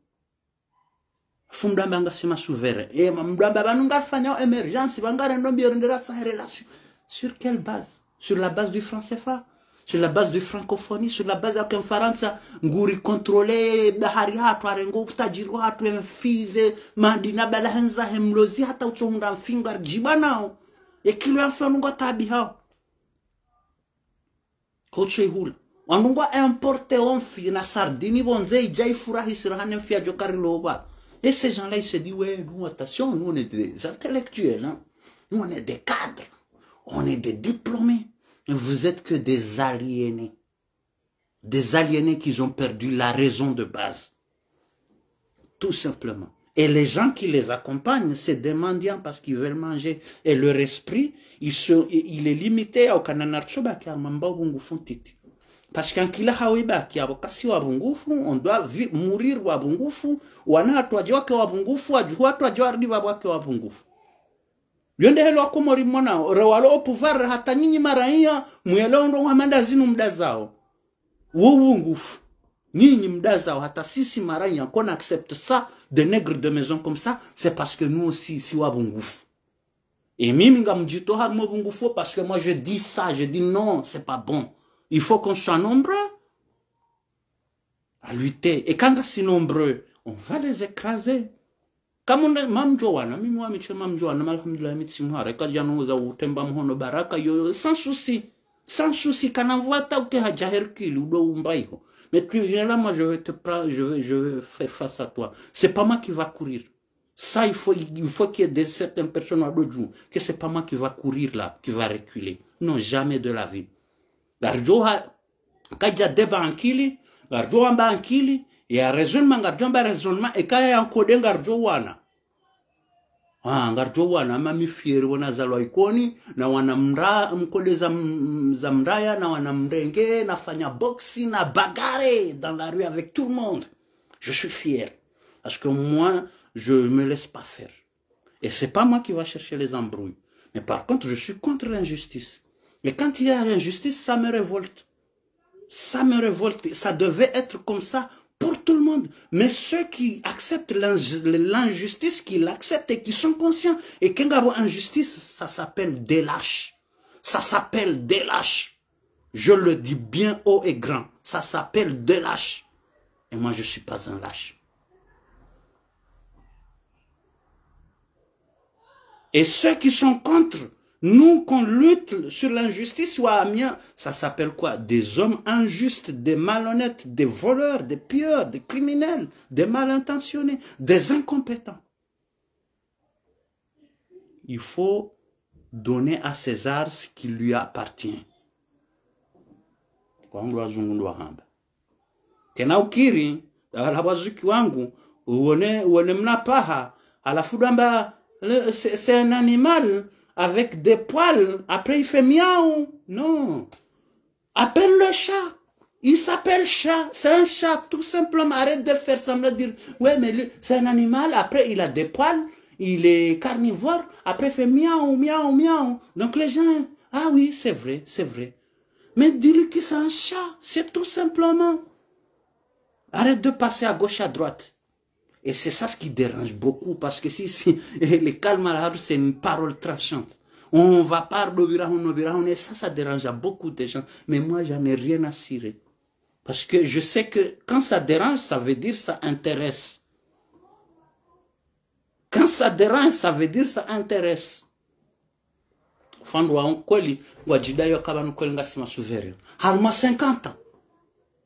Fumdamba ngasi ma souverains. E, ma mdamba pvanu ngarifanyao émergence, pvanu ngarendo mbiyo rendera tsahe relation. Sur quelle base? Sur la base du franc C F A? Sur la base de francophonie? Sur la base ya ke Mfarantsa nguri contrôler bahari hatru, arengo utajiri hatru, emfi ze madini, bala hendza he mlozi hata utsohundra mfi ngaridjiba nao. E kilo ya mfi wanu ngwataabihao. Kotso ihula. Wandru ngwa importer o mfi na sardine pvondze idja ifurahisira hane mfi yadjo karilo pvala. Et ces gens-là, ils se disent, ouais, nous, attention, nous, on est des intellectuels, hein. Nous, on est des cadres. On est des diplômés. Et vous êtes que des aliénés. Des aliénés qui ont perdu la raison de base. Tout simplement. Et les gens qui les accompagnent, c'est des mendiants parce qu'ils veulent manger. Et leur esprit, il se, il est limité au kanana tsoba ki amamba ubungufu ntiti. Parce que ankili hawo ibaki apvo kasi wabungufu, on doit vi-, mourir wabungufu, wana hatru wadje wake wabungufu, wadjuhu hatru wadje warudi pvapvo wake wabungufu. Yo nde heli wa Komori mwana, re walo au pouvoir, re hata nyinyi maraiya, mwelewe ndo wa manda zinu mdazao. Wo ubungufu. Nyinyi mdazao, hata sisi maraiya, qu'on accepte ça, des nègres de maison comme ça, c'est parce que nous aussi, si wabungufu. Et mimi ngamdjitowa harumwa ubungufu, parce que moi je dis ça, je dis non, c'est pas bon. Il faut qu'on soit nombreux à lutter. Et quand c'est nombreux, on va les écraser. Kamunda, mamdjo wana, mimi wami tse mamdjo wana, alhamdulillah, mi tsi mhara, eka djano za utemba mhono baraka, yo, yo, sans souci. Sans souci, kana mvua hata uke hadja Hercule, udo umba iho. Mais tu viens là, moi, je vais te prendre, je vais, je vais faire face à toi. C'est pas moi qui va courir. Ça, il faut, il faut qu'il y ait des, certaines personnes à d'autres jours, que c'est pas moi qui va courir là, qui va reculer. Non, jamais de la vie. Ngaridjo ha, kadja débat ankili, ngaridjo wamba ankili, ya raisonnement, ngaridjo wamba raisonnement, eka ya encode ngaridjo wana. Ah, ngaridjo wana, ama mi fier, wana zalwa Ikoni, na wana mra-, mkode za m-, za mraya, na wana mrenge, nafanya boxe, na bagarre dans la rue avec tout le monde. Je suis fier. Parce que moi, je me laisse pas faire. Et c'est pas moi qui va chercher les embrouilles. Mais par contre, je suis contre l'injustice. Et quand il y a l'injustice, ça me révolte. Ça me révolte. Ça devait être comme ça pour tout le monde. Mais ceux qui acceptent l'inj-, l'injustice, qui l'acceptent et qui sont conscients, et ke ngapvo injustice, ça s'appelle des lâches. Ça s'appelle des lâches. Je le dis bien haut et grand. Ça s'appelle des lâches. Et moi, je suis pas un lâche. Et ceux qui sont contre nous, qu'on lutte sur l'injustice, ou à Amiens, ça s'appelle quoi ? Des hommes injustes, des malhonnêtes, des voleurs, des pilleurs, des criminels, des mal intentionnés, des incompétents. Il faut donner à César ce qui lui appartient. Kwa ndo wazungu ndo wahamba. Kena ukiri, wala wazuki wangu, uone, uone mna paha, halafu ndo wamba, le, c'est, c'est un animal avec des poils, après il fait miaou. Non. Appelle le chat. Il s'appelle chat. C'est un chat, tout simplement. Arrête de faire semblant de dire, ouais, mais lui, c'est un animal. Après, il a des poils. Il est carnivore. Après, il fait miaou, miaou, miaou. Donc, les gens, ah oui, c'est vrai, c'est vrai. Mais dis-lui que c'est un chat. C'est tout simplement. Arrête de passer à gauche, à droite. Et c'est ça ce qui dérange beaucoup, parce que si, si le calme à la hâte, c'est une parole tranchante. On va pas ndo pvira hunu, ndo pvira hunu, et ça, ça dérange à beaucoup de gens. Mais moi, j'en ai rien à cirer. Parce que je sais que quand ça dérange, ça veut dire ça intéresse. Quand ça dérange, ça veut dire ça intéresse. Fandwa on kweli, ngwadjidayo kaba no kweli ngasi ma souverain. Harumwa cinquante ans.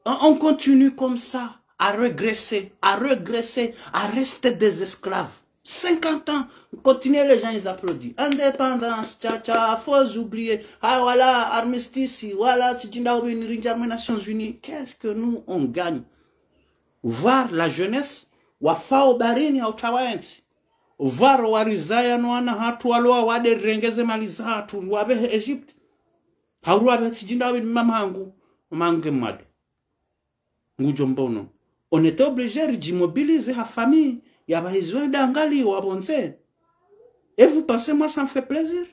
On, on continue comme ça, à régresser, à régresser, à rester des esclaves. Cinquante ans, on continue, les gens, ils applaudissent. Indépendance, tcha, tcha, faut oublier. Ah, voilà, armistice, voilà, tsidjinda obini rindja harumwa Nations Unies. Qu'est-ce que nous, on gagne ? Voir la jeunesse, wafa o baharini, au tawaensi. Vwaro warizaya no wana hatru walo wade rirenge ze mali zahatru, riwapvehe Egypte. Hau riwapvehe tsidjinda wapvi ni mamangu, mamangu nge mwade. Ngudjo mbono. On était obligé ridjimobiliser ha famille, yapvahiziwa ndangali wapvondze. Et vous pensez, moi, ça me fait plaisir ?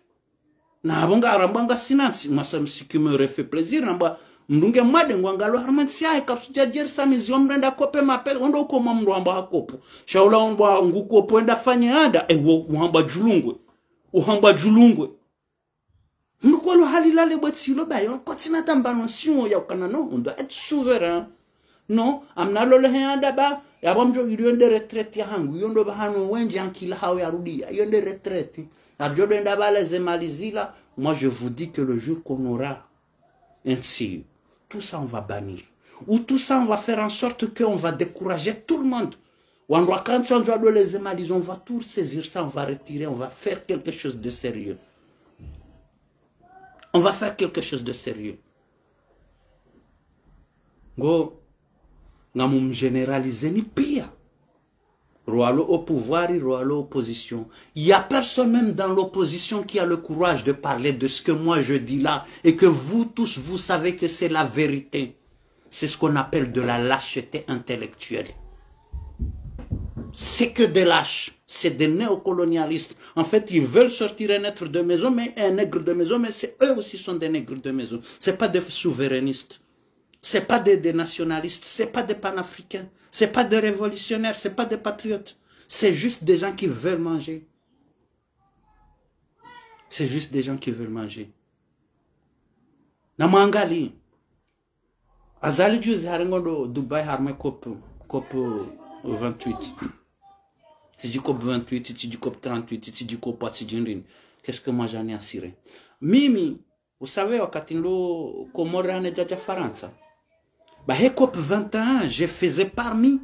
Na apvo ngarambwa ngasina ntsi, moi, ça me, ce qui m'aurait fait plaisir, namba, mndru nge mwade ngwangalo harumwa ntsi yahe, katsudja djerisa mizi wa mndru enda kope mapesa, ondo uko mwa mndru hamba hakopo. Sha ula ombwa ngu kopo enda fanye anda, ewo, uhamba djulungwe. Uhamba djulungwe. Mndru kwalo hali lale bwe tsilo bayo, kwatsina tamba notion ya ukana non, on doit être souverain. Non, amna lolo he anda ba, yapvo mdjo iliyo nde retraite yahangu, iyo ndo pvahanu wendji ankili hawo yarudiya, iyo nde retraite. Apvo djo ndo enda pvala ze mali zila, moi je vous dis que le jour qu'on aura un tir, tout ça on va bannir. Ou tout ça on va faire en sorte qu'on va décourager tout le monde. Wandru wakantsi wandjo wadole ze mali, on va tout saisir ça, on va retirer, on va faire quelque chose de sérieux. On va faire quelque chose de sérieux. Ngo, ngamumgénéraliseni pia. Roi lo au pouvoir, roi lo opposition. Il y a personne même dans l'opposition qui a le courage de parler de ce que moi je dis là et que vous tous, vous savez que c'est la vérité. C'est ce qu'on appelle de la lâcheté intellectuelle. C'est que des lâches, c'est des néocolonialistes. En fait, ils veulent sortir un être de maison, mais un nègre de maison, mais c'est eux aussi sont des nègres de maison. C'est pas des souverainistes. C'est pas des, des nationalistes, c'est pas des panafricains, c'est pas des révolutionnaires, c'est pas des patriotes. C'est juste des gens qui veulent manger. C'est juste des gens qui veulent manger. Na mwangalie. Azali juzi hari ngondo Dubai harumwa COP, COP vingt-huit. Tsidji COP vingt-huit, tsidji COP trente-huit, tsidji COP, tsidji ndrini. Qu'est-ce que moi j'en ai à cirer ? Mimi, vous savez, wakati ndo Komori hane djadja Farantsa. Ba he COP vingt et un, je faisais parmi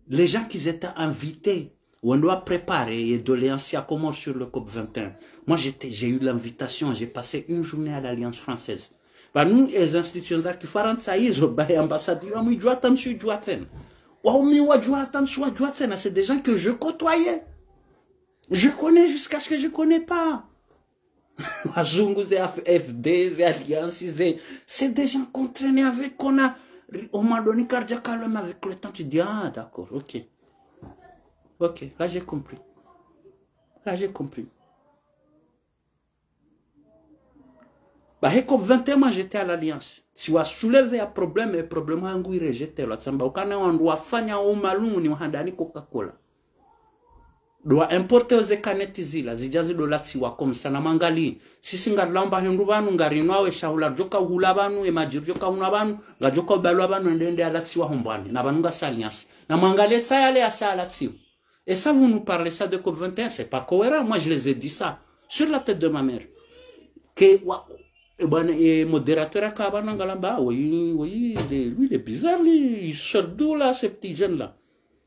les gens qui étaient invités. On doit préparer les doléances à Comores sur le COP vingt et un. Moi, j'étais, j'ai eu l'invitation, j'ai passé une journée à l'Alliance française. Ba nous, les institutions za Kifarantsa izo, ba he ambassade, yo amwi djwata ntsu djwatsena. Wa umi wa djwata ntsu wa djwatsena, c'est des gens que je côtoyais. Je connais jusqu'à ce que je connais pas. Wazungu, ze F D, ze Alliance, ze, c'est des gens qu'on traînait avec, qu'on a, on m'a donné cardiaque calme avec le temps, tu dis, ah, d'accord, ok. Ok, là j'ai compris. Là j'ai compris. Ba he COP vingt et un, moi j'étais à l'Alliance. Si wa soulever un problème, un problème hangu i rejeter, la tsamba, ukana wandru wafanya o malumu ni wahandani Coca-Cola. Ndo wa importer ze canettes zila, zidja zindo latsiwa comme ça, na mwangalie. Sisi ngarilamba hindru pvanu, ngarinwao, e shahula ridjoka uhula pvanu, e madji ridjoka unwa pvanu, ngadjoka ubalwa pvanu, ende, ende alatsiwa ho mbwani. Na pvanu ngasi alliance. Na mwangalie tsa yale yasa alatsiwa. Et ça, vous nous parlez ça de COP vingt et un, c'est pas cohérent. Moi, je les ai dit ça sur la tête de ma mère. Que, wa, e bwana, e modérateur aka pvanu ngalamba, ah, oui, oui, il est, lui, il est bizarre, lui, il sort d'où là, ce petit jeune-là ?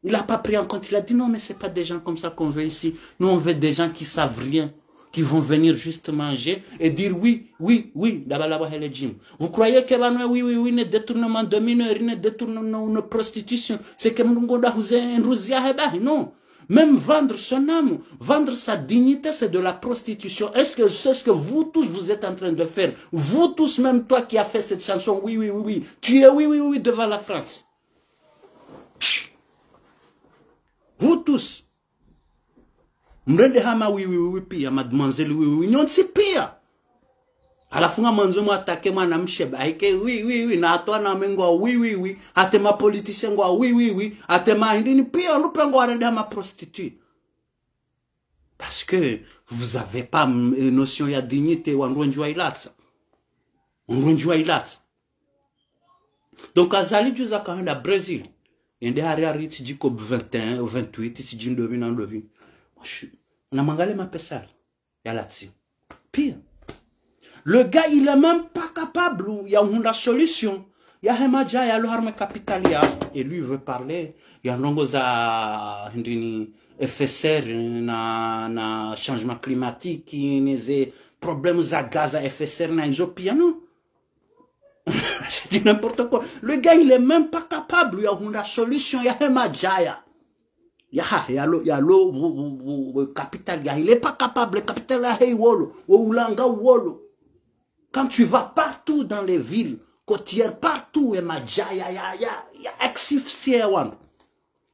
Il a pas pris en compte, il a dit, non, mais c'est pas des gens comme ça qu'on veut ici. Nous, on veut des gens qui savent rien, qui vont venir juste manger et dire oui, oui, oui, d'abord, là-bas, le gym. Vous croyez que pvanu, oui, oui, oui, ne détournement de mineurs, ne détournement, ne prostitution, c'est que mnungo da huze nruzi ya hebahi, non. Même vendre son âme, vendre sa dignité, c'est de la prostitution. Est-ce que c'est ce que vous tous, vous êtes en train de faire ? Vous tous, même toi qui as fait cette chanson, oui, oui, oui, oui, tu es oui, oui, oui, oui, devant la France. Vous tous. Mrende hama oui, oui, oui, oui, pia, mademoiselle, oui, oui, oui, nyontsi pia. Halafu ngamwandzo mwattaquer mwanamshe bahi ke, oui, oui, oui, na hata wanaume ngwao, oui, oui, oui, hata ma politiciens ngwao, oui, oui, oui, hata ma hindrini pia, wandru pia ngwarende hama prostituées. Parce que vous avez pas, mm, notion ya dignité, wandru wendji wailatsa. Wandru wendji wailatsa. Donc, Azali juzi akahenda Brésil. Yende hari hari tsidji COP vingt et un ou vingt-huit, tsidji ndopvi na ndopvi. Moi, je suis, na mwangalie mapesa yale. Yalatsiwa. Pire. Le gars, il est même pas capable ya hundra solution yahe madjaya yalo harumwa capitale ya. Et lui, il veut parler ya ndrongoo za hindrini effet de serre na, na changement climatique, ne ze problèmes za gaz à effet de serre na izo pia, non ? C'est du n'importe quoi. Le gars, il est même pas capable ya hundra solution yahe madjaya. Ya, yalo, yalo, bu, bu, bu, bu, capitale ya, il est pas capable, capitale ya, hey, wolo, wo ulanga wolo. Quand tu vas partout dans les villes côtières, partout, e madjaya, ya, ya, ya asphyxier wandru.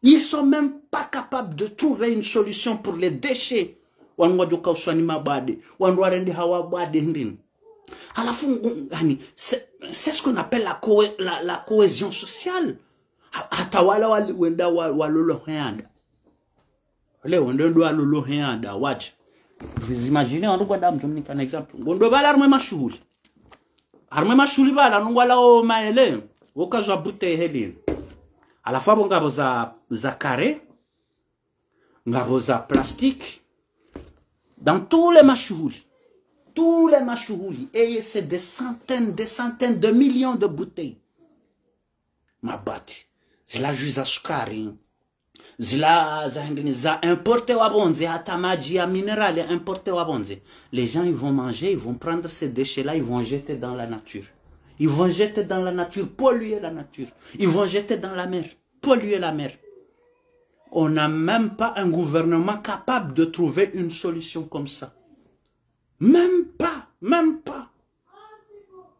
Ils sont même pas capables de trouver une solution pour les déchets. Wandru wadjoka uswani mabwade, wandru warende hawa bwade hindrini. Halafu, ngu-, yani, c'est, c'est ce qu'on appelle la cohé-, la, la cohésion sociale. Ha-, hata wala wali-, wenda wa-, walolo heyanda. Wale wende ndo walolo heyanda, wadje. Vous imaginez, wandru ngwandao mdjomnika na exemple. Ngondo pvala harumwa mashuhuli. Harumwa mashuhuli pvala, nungwalao maele, wokazwa bouteille helini. Halafu apvo ngapvo za, za carré, ngapvo za plastique. Dans tous les mashuhuli. Tous les mashuhuli. Et c'est des centaines, des centaines de millions de bouteilles. Mabati. Zila jus za sukari. Zila za hindrini za importer wa pvondze, hata madji ya minéral ya importer wa pvondze. Les gens, ils vont manger, ils vont prendre ces déchets-là, ils vont jeter dans la nature. Ils vont jeter dans la nature, polluer la nature. Ils vont jeter dans la mer, polluer la mer. On n'a même pas un gouvernement capable de trouver une solution comme ça. Même pas, même pas.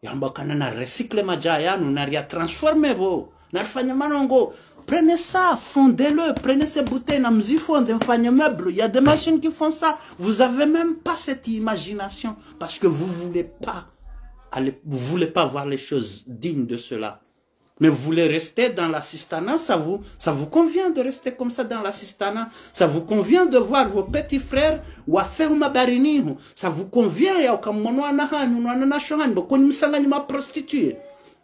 Yamba kana na recycler madjaya yanu, na ria transformer pvo, na rifanye manongo. Prenez ça, fondez-le, prenez ces bouteilles, na mzifonde, mfanye meuble. Il y a des machines qui font ça. Vous avez même pas cette imagination parce que vous voulez pas aller, vous voulez pas voir les choses dignes de cela. Mais vous voulez rester dans l'assistanat, ça vous, ça vous convient de rester comme ça dans l'assistanat. Ça vous convient de voir vos petits frères wafe huma baharini ho. Ça vous convient ya uka mwono wana hanyu, no wananyasho hanyu, bo koni msanganyi ma prostituées.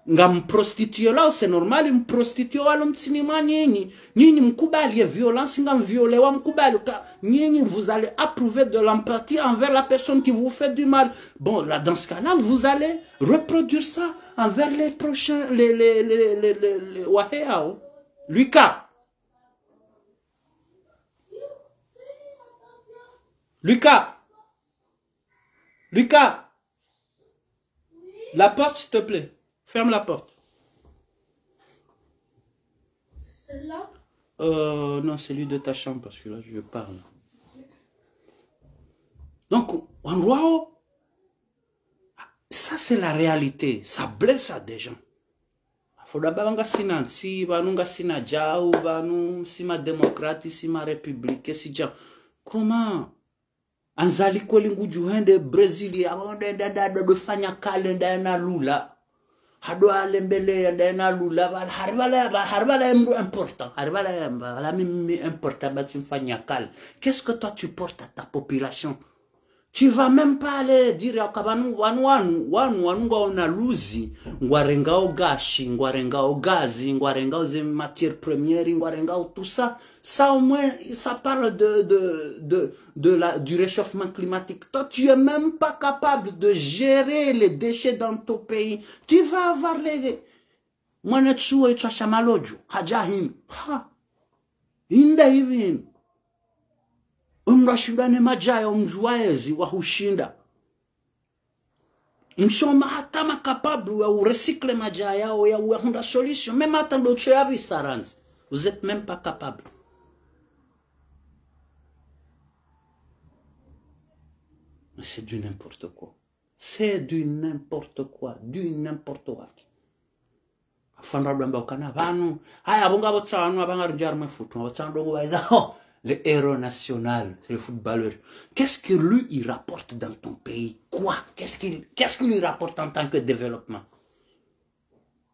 Ngam prostitué lao, c'est normal, mprostitué walo mtsini mwa nyinyi. Nyinyi mkubali ye violence, ngam violé wa mkubali. Ka, nyinyi, vous allez approuver de l'empathie envers la personne qui vous fait du mal. Bon, là, dans ce cas-là, vous allez reproduire ça envers les prochains, les, les, les, les, les, les wahe yao. Lucas. Lucas. Lucas. La porte, s'il te plaît. Ferme la porte. Celle-là ? Euh, non, celui de ta chambre, parce que là, je parle. Donc, wandru wao, ça, c'est la réalité. Ça blesse à des gens. Faut d'abord, ngasina ntsi, pvanu ngasina djau, pvanu si ma démocrates, si ma républicains, si djau. Comment ? Azali kweli ngudjo hende Brésil, ya wonde nda, nda, nda, nda fanya kalenda ya na lula. Hado alembele yende na lula, pvala, hari pvala, pvala, hari pvala mdru important, hari pvala, pvala mimi important, ba tsimfanya kale. Qu'est-ce que toi tu portes à ta population ? Tu vas même pas aller dire, aka pvanu, pvanu, pvanu, pvanu, pvanu ngwaona luzi, ngwarengao gashi, ngwarengao gazi, ngwarengao ze matières premières, ngwarengao tout ça. Ça, au moins, ça parle de, de, de, de la, du réchauffement climatique. Toi, tu es même pas capable de gérer les déchets dans ton pays. Tu vas avoir les, mwana tsuo itswa sha malodjo, hadja hini. Ha. Inda hivi hini. Umrashindwa ne madjaya, umdjuwa ezi, wahushinda. Msoma hata ma capable ya urecycle madjaya, ya, ya uhundra solution. Même hata ndo tso ya visarandzi. Vous êtes même pas capable. Mais c'est du n'importe quoi. C'est du n'importe quoi, du n'importe quoi. Afandra dwamba ukana pvanu. Haya, apvo ngapvo tsa wanu, apvo ngaridja harumwa futu, apvo tsa ndrongo pvaiza, oh, le héros national, c'est le footballeur. Qu'est-ce que lui, il rapporte dans ton pays ? Quoi ? Qu'est-ce qu'il, qu'est-ce qu'il lui rapporte en tant que développement ?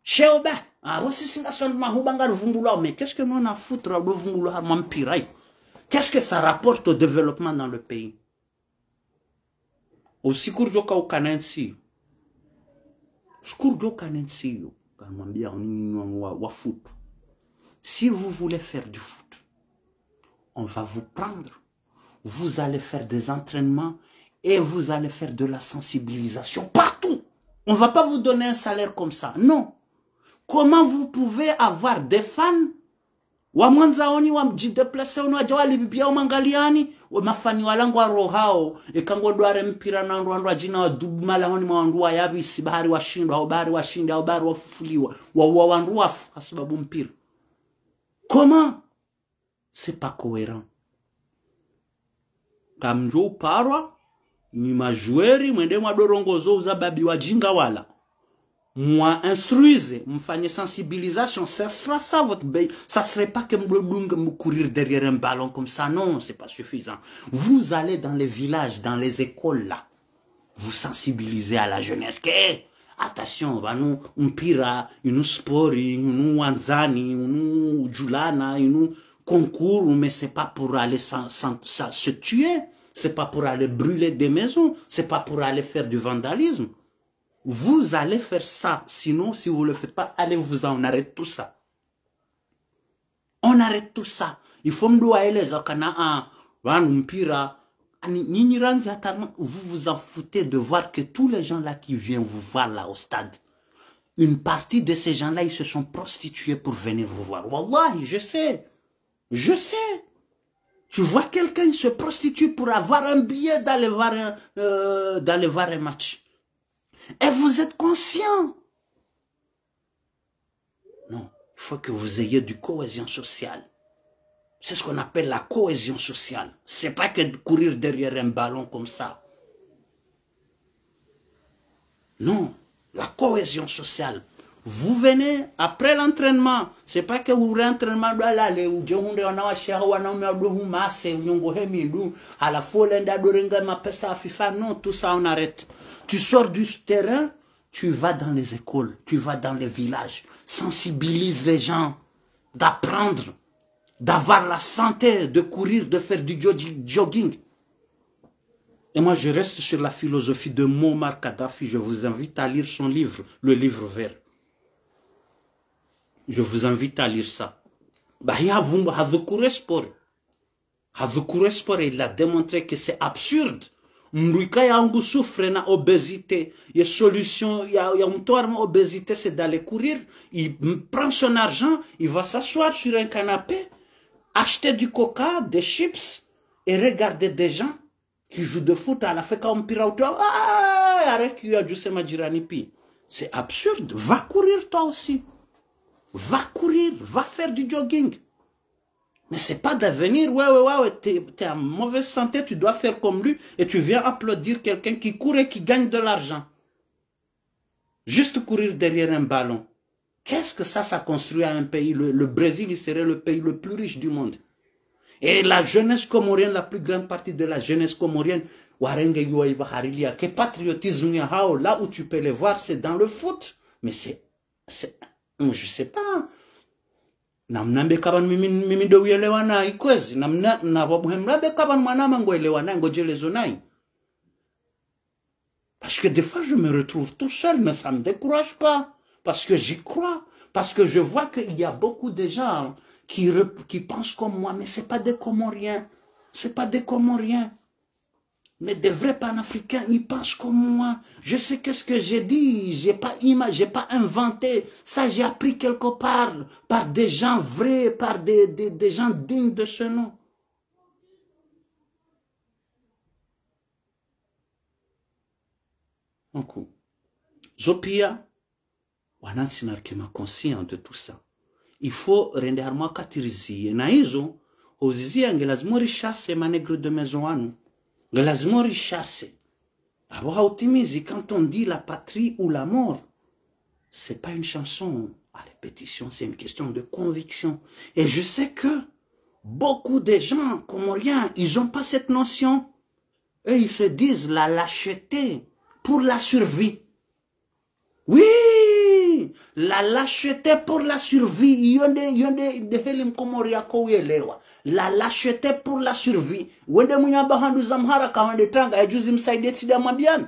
Sheoba, ah, apvo sisi ngasondro mahuba ngarivumbulwa, mais qu'est-ce que nous on a à foutre, ndo vumbulwa harumwa mpira ? Qu'est-ce que ça rapporte au développement dans le pays ? Usiku ridjo ka ukana ntsi. Usiku ridjo kana ntsi yo. Ngamwambia nyinyi wa, wa foot. Si vous voulez faire du foot, on va vous prendre. Vous allez faire des entraînements et vous allez faire de la sensibilisation partout. On va pas vous donner un salaire comme ça. Non. Comment vous pouvez avoir des fans wamwandza oni, wamdji déplacer oni, wadja walipvi pia wamwangaliani, we mafani wala ngwarohao, eka ngodware mpira na wandru, wandru wadjina wadubu malahoni mwa wandru wayapvisi, bahari washindwa, au bahari washindwa, au bahari wafufuliwa, wa, wa wandru wafu, hasibabu mpira. Comment ? C'est pas cohérent. Kamdjo uparwa, nyi madjoueurs, mwende mwadorongozo uza babi wadjinga wala. Mwa instruise, mfanye sensibilisation, ça sera ça votre bail. Ça serait pas que mdodunga, mcourir derrière un ballon comme ça. Non, c'est pas suffisant. Vous allez dans les villages, dans les écoles là. Vous sensibilisez à la jeunesse que, attention, pvanu mpira, inu sport, inu wandzani, inu djulana, inu concours, mais c'est pas pour aller s'en, s'en, s'en, se tuer, c'est pas pour aller brûler des maisons, c'est pas pour aller faire du vandalisme. Vous allez faire ça, sinon, si vous le faites pas, allez-vous-en, on arrête tout ça. On arrête tout ça. Il faut mdru waeleza kana, ah, pvanu mpira, ani, nyinyi randzi hata, vous vous en foutez de voir que tous les gens là qui viennent vous voir là au stade, une partie de ces gens-là, ils se sont prostitués pour venir vous voir. Wallahi, je sais. Je sais. Tu vois quelqu'un se prostituer pour avoir un billet d'aller voir un, euh, d'aller voir un match. Et vous êtes conscient. Non, il faut que vous ayez du cohésion sociale. C'est ce qu'on appelle la cohésion sociale. C'est pas que de courir derrière un ballon comme ça. Non, la cohésion sociale. Vous venez après l'entraînement. C'est pas que vous rentrez entraînement ndo lale, udje hundre wanawashe hau wanaume wadjo humase, unyongo he mindru, halafu olenda ndo renga mapesa ya FIFA. Non, tout ça, on arrête. Tu sors du terrain, tu vas dans les écoles, tu vas dans les villages, sensibilise les gens d'apprendre, d'avoir la santé, de courir, de faire du joggi-, jogging. Et moi, je reste sur la philosophie de Mouammar Kadhafi. Je vous invite à lire son livre, Le Livre Vert. Je vous invite à lire ça. Bah, il y a vous, hadhukuru sport. Hadhukuru sport, il a démontré que c'est absurde. Mdru ika yangu souffre na obésité, ye solution ya, ya mtoa harumwa obésité, c'est d'aller courir. Il m-, prend son argent, il va s'asseoir sur un canapé, acheter du coca, des chips, et regarder des gens qui jouent de foot, à la fin, quand mpira utoa, ah, arrête, il y a juste ma jirani pi. C'est absurde. Va courir toi aussi. Va courir, va faire du jogging. Mais c'est pas d'avenir, ouais, ouais, ouais, ouais, t'es, t'es en mauvaise santé, tu dois faire comme lui, et tu viens applaudir quelqu'un qui court et qui gagne de l'argent. Juste courir derrière un ballon. Qu'est-ce que ça, ça construit à un pays ? Le, le Brésil, il serait le pays le plus riche du monde. Et la jeunesse comorienne, la plus grande partie de la jeunesse comorienne, warenge yuwa iba harilia. Quel patriotisme il y a, là où tu peux les voir, c'est dans le foot. Mais c'est, c'est, moi, je sais pas. Namna mbeka pvanu mimi, mimi ndo uyelewa nayi kwezi. Namna, na pvwabuhe mla mbeka pvanu mwanama ngoyelewa nayi, ngodjelezo nayi. Parce que des fois, je me retrouve tout seul, mais ça me décourage pas. Parce que j'y crois. Parce que je vois qu'il y a beaucoup de gens qui, re- qui pensent comme moi, mais c'est pas des Comoriens. C'est pas des Comoriens. Mais des vrais panafricains, ils pensent comme moi. Je sais que ce que j'ai dit, j'ai pas ima-, j'ai pas inventé. Ça, j'ai appris quelque part, par des gens vrais, par des, des, des gens dignes de ce nom. Donc, zo pia, wanantsi narike ma conscient de tout ça. Il faut rende harumwa wakati riziye. Na izo, oziziya nge lazima urichasse ma nègre de maison wanu. Nge lazima urichasse. Apvo hautimizi, quand on dit la patrie ou la mort, c'est pas une chanson à répétition, c'est une question de conviction. Et je sais que beaucoup de gens comoriens, ils ont pas cette notion. Eux, ils se disent la lâcheté pour la survie. Oui, la lâcheté pour la survie. Iyo nde, iyo nde, nde heli mkomori yako uyelewa. La lâcheté pour la survie. Wende mwinya ba handru za mhara ka wende tanga, ya juzi Msaidie Tsidamba mbiani.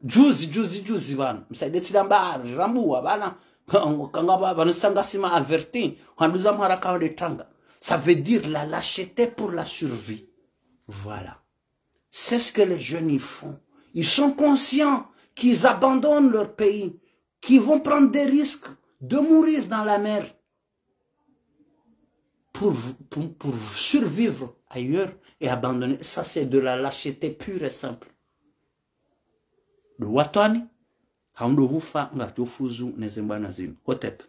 Juzi, juzi, juzi pvanu. Msaidie Tsidamba, rambuwa pvanu. Kanga pva-, pvanu sanga sima averti. Handru za mhara ka wende tanga. Ça veut dire la lâcheté pour la survie. Voilà. C'est ce que les jeunes y font. Ils sont conscients qu'ils abandonnent leur pays, qu'ils vont prendre des risques de mourir dans la mer pour, pour, pour survivre ailleurs et abandonner. Ça, c'est de la lâcheté pure et simple. Ndo watwani, hau ndo hufa, ngarudjo fuzu neze mbwana zinu. Hotep.